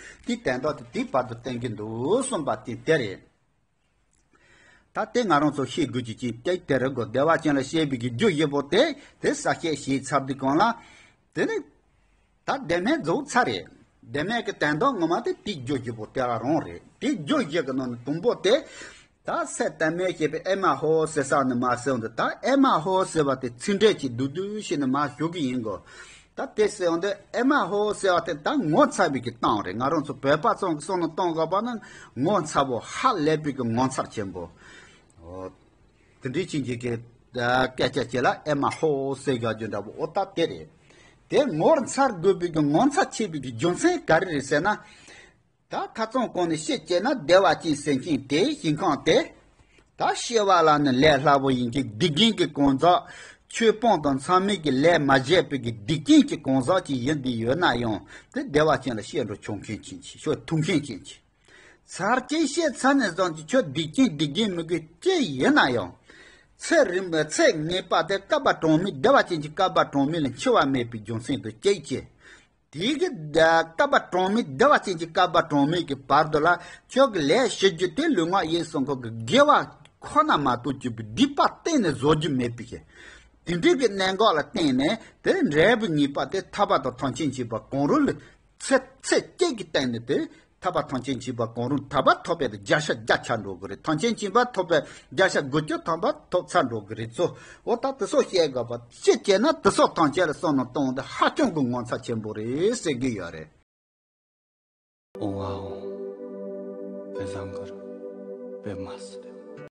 དེ་དོན་དག་དེ་དེའི་བར་དུ་བསྟན་གྱི་འདུག་གསུངས་པ་དེ་དེ་རེད། ད་དེ་ང་རང་ཚོ་ཤེས་དགོས་ཀྱི་ཅིག་དེ་དེ་རེད་གོ། བདེ་བ་ཅན་ལ་སྐྱེ་བའི་གི་རྒྱུ་བཞི་པོ་དེ་དེ་ས་བཤད་བྱས་ཚར་དུས་གང་ལ། དེ་ནི་ད་བདེན་སྨོན་རྫོགས་ཚར་རེད། བདེན་སྨོན་གྱི་དོན་དག་ངོ་མ་དེ་དེའི་རྒྱུ་བཞི་པོ་དེ་རང་རང་རེད། དེའི་རྒྱུ་བཞི་གི་ནང་ནས་དང་པོ་དེ། ད་སེར་ལྟ་མེད་ཞེས་པའི་ཨེ་མ་ཧོ་ཟེར་ས་ནས་མར་ཟེར་འོང་དུས། ད་ཨེ་མ་ཧོ་ཟེར་བ་དེ་ཚིག་འགྲེལ་གྱིས་བསྡུས་བསྡུས་ཤིག་ནས་མར་ཞུ་གི་ཡིན་གོ། ད་དེ་ཟེར་འོང་དུས་ཨེ་མ་ཧོ་ཟེར་བ་དེ་ད་ངོ་མཚར་བའི་གི་གཏམ་རེད། ང་རང་ཚོ་བོད་པ་ཚོ་གི་བསམ་བློ་གཏོང་དགོས་པ་ན་ངོ་མཚར་བོ། ཧ་ལས་པའི་གི་ངོ་མཚར་ཆེན་པོ། འོ། དེ་འདྲའི་ཅན་གྱི་གི་སྐད་ཆ་ཅིག་ལ་ཨེ་མ་ཧོ་ཟེར་དགོས་རྒྱུ་འདྲ་བོ། འོ་ད་དེ་རེད། དེ་ངོ་མཚར་དགོས་པའི་གི་ངོ་མཚར་ཆེ་བའི་གི་རྒྱུ་མཚན་ག་རེ་རེད་ཟེར་ན། ད་ཁ་རྩང་གོང་ནས་བཤད་བྱས་ན་བདེ་བ་ཅན་སེམས་ཅན་དེ་ཞིང་ཁམས་དེ། ད་སྐྱེ་བ་ལ་ནི་ལས་སླ་པོ་ཡིན་གྱི་སྡིག་ཅན་གྱི་གང་ཟག་ཆོས་སྤོང་དང་མཚམས་མེད་ཀྱི་ལས་མ་བྱས་པའི་གི་སྡིག་ཅན་གྱི་གང་ཟག་ཅིག་ཡིན་བསྡད་ཡོད་ན་ཡང་དེ་བདེ་བ་ཅན་ལ་སྐྱེ་འགྲོ་ཆོག་མཁན་ཅན་ཅིག་ཆོག་ཐུབ་མཁན་ཅན་ཅིག་ཚར་གཅིག་སྐྱེས་ཚར་ནས་བཟུང་གི་ཆོས་སྡིག་ཅན་སྡིག་ཅན་མི་དགོས་ཅི་ཡིན་ན་ཡང་། ཚེ་རིང་པོ་ཚེ་ངེས་པ་དེ་བསྐལ་པ་གྲངས་མེད་བདེ་བ་ཅན་གྱི་བསྐལ་པ་གྲངས་མེད་ལ་འཆི་བ་མེད་པའི་རྒྱུ་མཚན་དུ་སྐྱེས་ཀྱི། དེའི་གི་བསྐལ་པ་གྲངས་མེད་བདེ་བ་ཅན་གྱི་བསྐལ་པ་གྲངས་མེད་ཀྱི་བར་དུ་ལ་ཁྱོད་ཀྱི་ལས་བྱེད་རྒྱུ་དེ་ལུས་ངག་ཡིད་གསུམ་ཀ་གི་དགེ་བ་ཁོ་ན་མ་གཏོགས་ཀྱི་སྡིག་པ་གཏན་ནས་བཟོ་རྒྱུ་མེད་པའི་གི། དེ་འདྲའི་གི་གནད་འགག་ལ་བརྟེན་ནས་དེ་འབྲས་བུ་ངེས་པ་དེ་ཐར་པ་དང་ཐམས་ཅད་མཁྱེན་པ་གང་རུང་ལ་ཚེ་ཚེ་གཅིག་གི་སྟེང་ནས་དེ། ཐར་པ་ཐམས་ཅད་མཁྱེན་པ་གང་རུང་དར་བ་ཐོབ་པའི་བརྒྱ་ཆ་བརྒྱ་ཆགས་འགྲོ་གི་རེད། ཐམས་ཅད་མཁྱེན་པ་ཐོབ་པའི་བརྒྱ་ཆ་དགུ་བཅུ་ཐམ་པ་ཐོབ་ཚར་འགྲོ་གི་རེད་ཚོ། འོ་ད་དེ་ཚོ་བཤད་དགོས་པ་ཅི་བྱས་ན་དེ་ཚོ་ཐམས་ཅད་ལ་བསམ་བློ་གཏོང་དེ་ཧ་ཅང་གི་ངོ་མཚར་ཆེན་པོ་རེད་ཟེར་གི་ཡོད་རེད། ཨོང་ཨ་ཨོང་། བེ་བཟང་གུ་རུ་བེ་མ་སི་རེ།